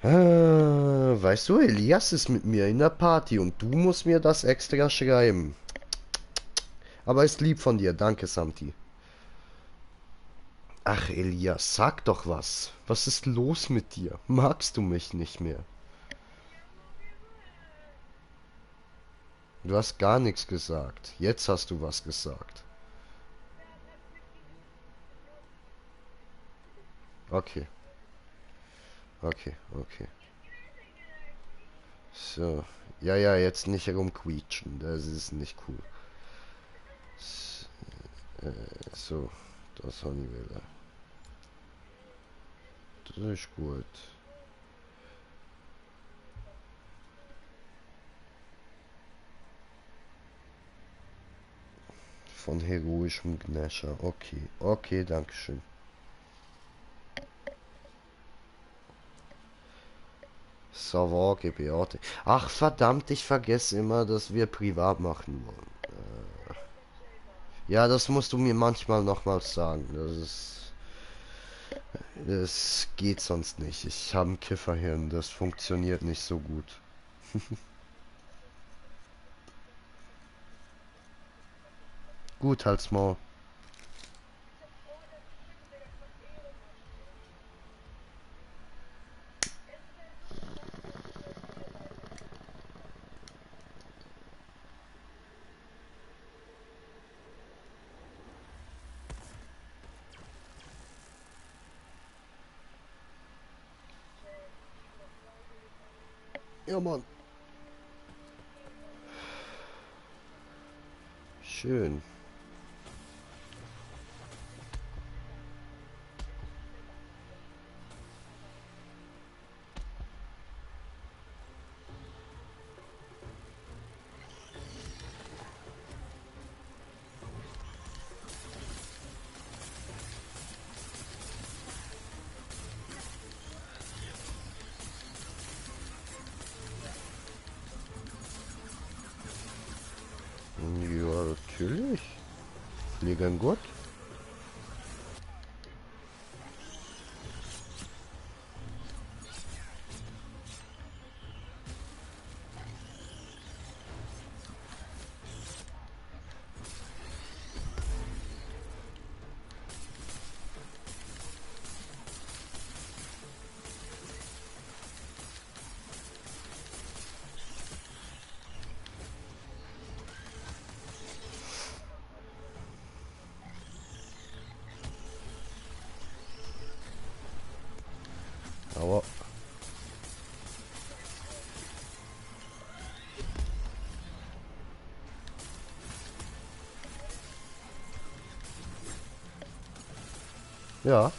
Weißt du, Elias ist mit mir in der Party und du musst mir das extra schreiben. Aber ist lieb von dir, danke, Samti. Ach, Elias, sag doch was. Was ist los mit dir? Magst du mich nicht mehr? Du hast gar nichts gesagt. Jetzt hast du was gesagt. Okay. Okay, okay. So. Ja, ja, jetzt nicht herumquietschen. Das ist nicht cool. So. Das habe ich wieder. Das ist gut. Von heroischem Gnasher. Okay. Okay, dankeschön. Savage Beate. Ach verdammt, ich vergesse immer, dass wir privat machen wollen. Ja, das musst du mir manchmal nochmals sagen. Das geht sonst nicht. Ich habe ein Kifferhirn. Das funktioniert nicht so gut. Gut, halt's Maul. Ja, Mann. Schön. Ja, natürlich. Fliegen gut. Ja.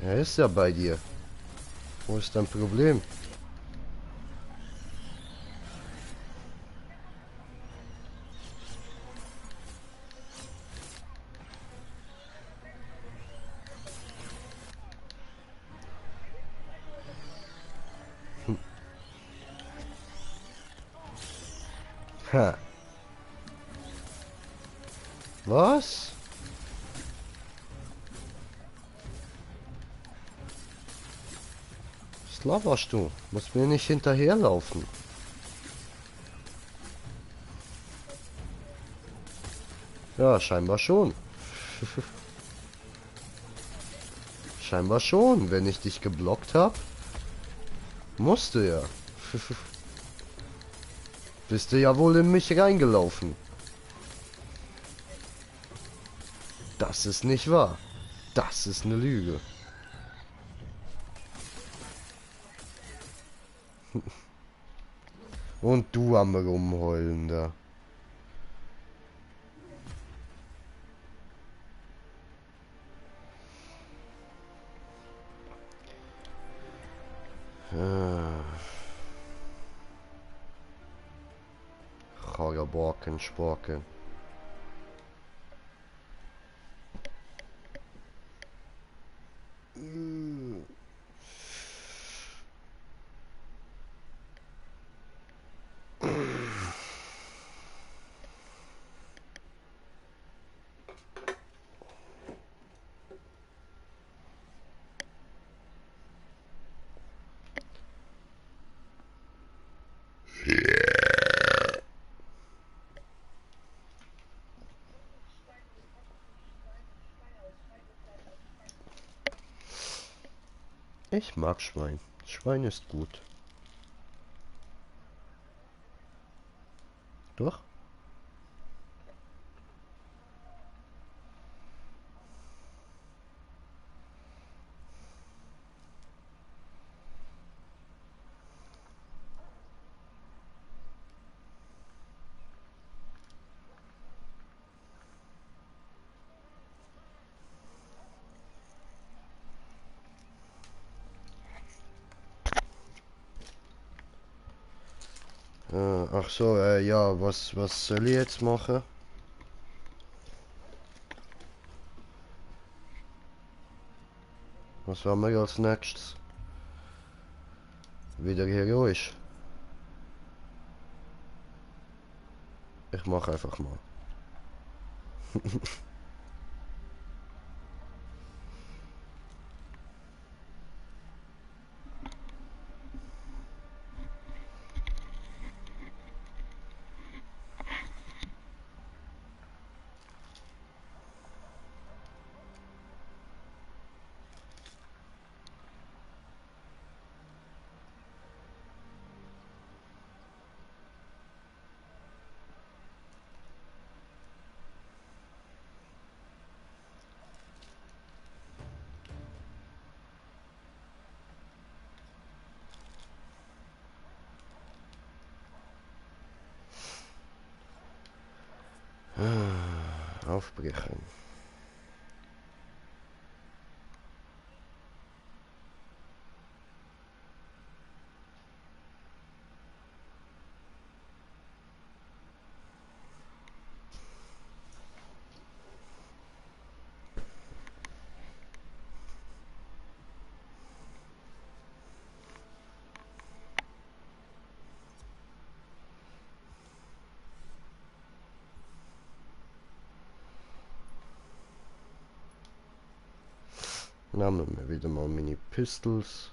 Er ist ja bei dir. Wo ist dein Problem? Ha. Was? Was laberst du? Musst mir nicht hinterherlaufen. Ja, scheinbar schon. Scheinbar schon. Wenn ich dich geblockt habe, musst du ja. Bist du ja wohl in mich reingelaufen. Das ist nicht wahr. Das ist eine Lüge. Und du am Rumheulen da. Borken, Sporken. Ich mag Schwein. Schwein ist gut. Doch? Ach so, ja, was soll ich jetzt machen? Was haben wir als nächstes? Wieder heroisch. Ich mache einfach mal. Aufbrechen. Nehmen wir wieder mal meine Pistols.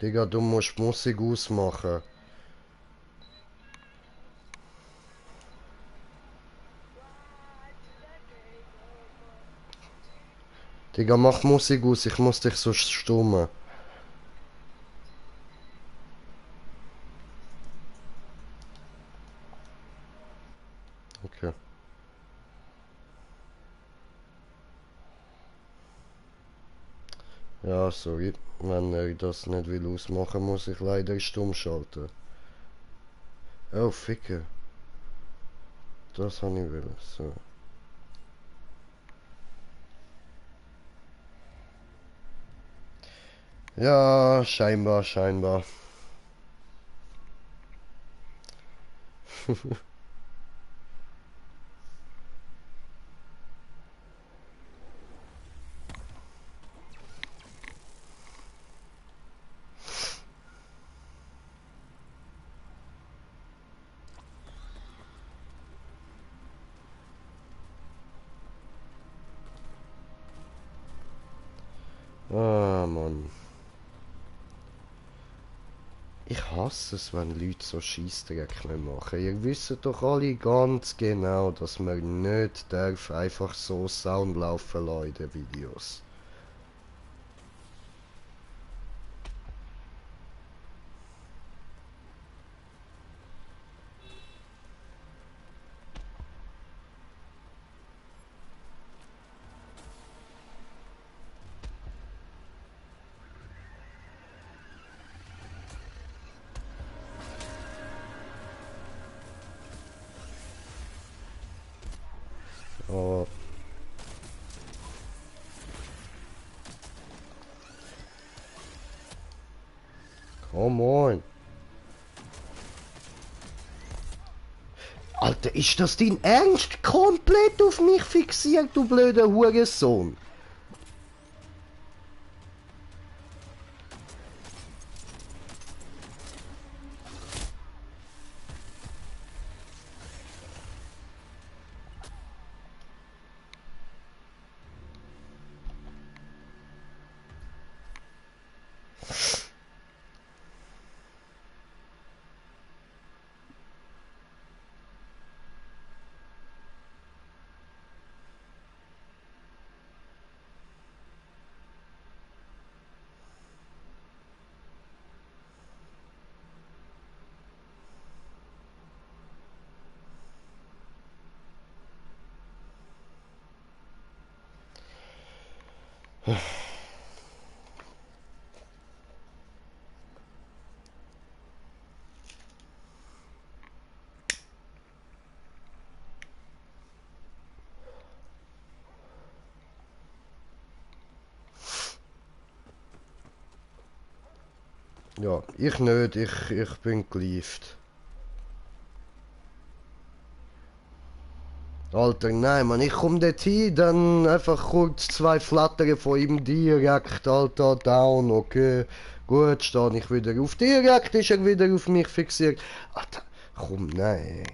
Digga, du musst Musik ausmachen. Digga, mach Musik aus, ich muss dich sonst stummen. Okay. Ja, sorry. Wenn er das nicht will ausmachen, muss ich leider stumm schalten. Oh, Ficke. Das habe ich will. So. Ja, scheinbar. Ah, Mann. Ich hasse es, wenn Leute so Scheissdreck machen. Ihr wisst doch alle ganz genau, dass man nicht darf einfach so Sound laufen lassen in den Videos. Oh, come on. Alter, ist das dein Ernst? Komplett auf mich fixiert, du blöder Hurensohn. Ja, ich nicht, ich bin gelieft. Alter, nein, Mann, ich komm dort hin, dann einfach kurz 2 Flattern von ihm direkt, Alter, down, okay. Gut, stehe ich wieder auf. Direkt ist er wieder auf mich fixiert. Alter, komm, nein.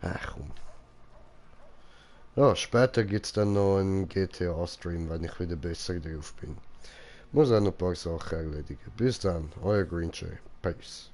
Ach komm. Ja, später gibt's dann noch einen GTA-Stream, wenn ich wieder besser drauf bin. Muss auch noch ein paar Sachen erledigen. Bis dann, euer Green Jay. Peace.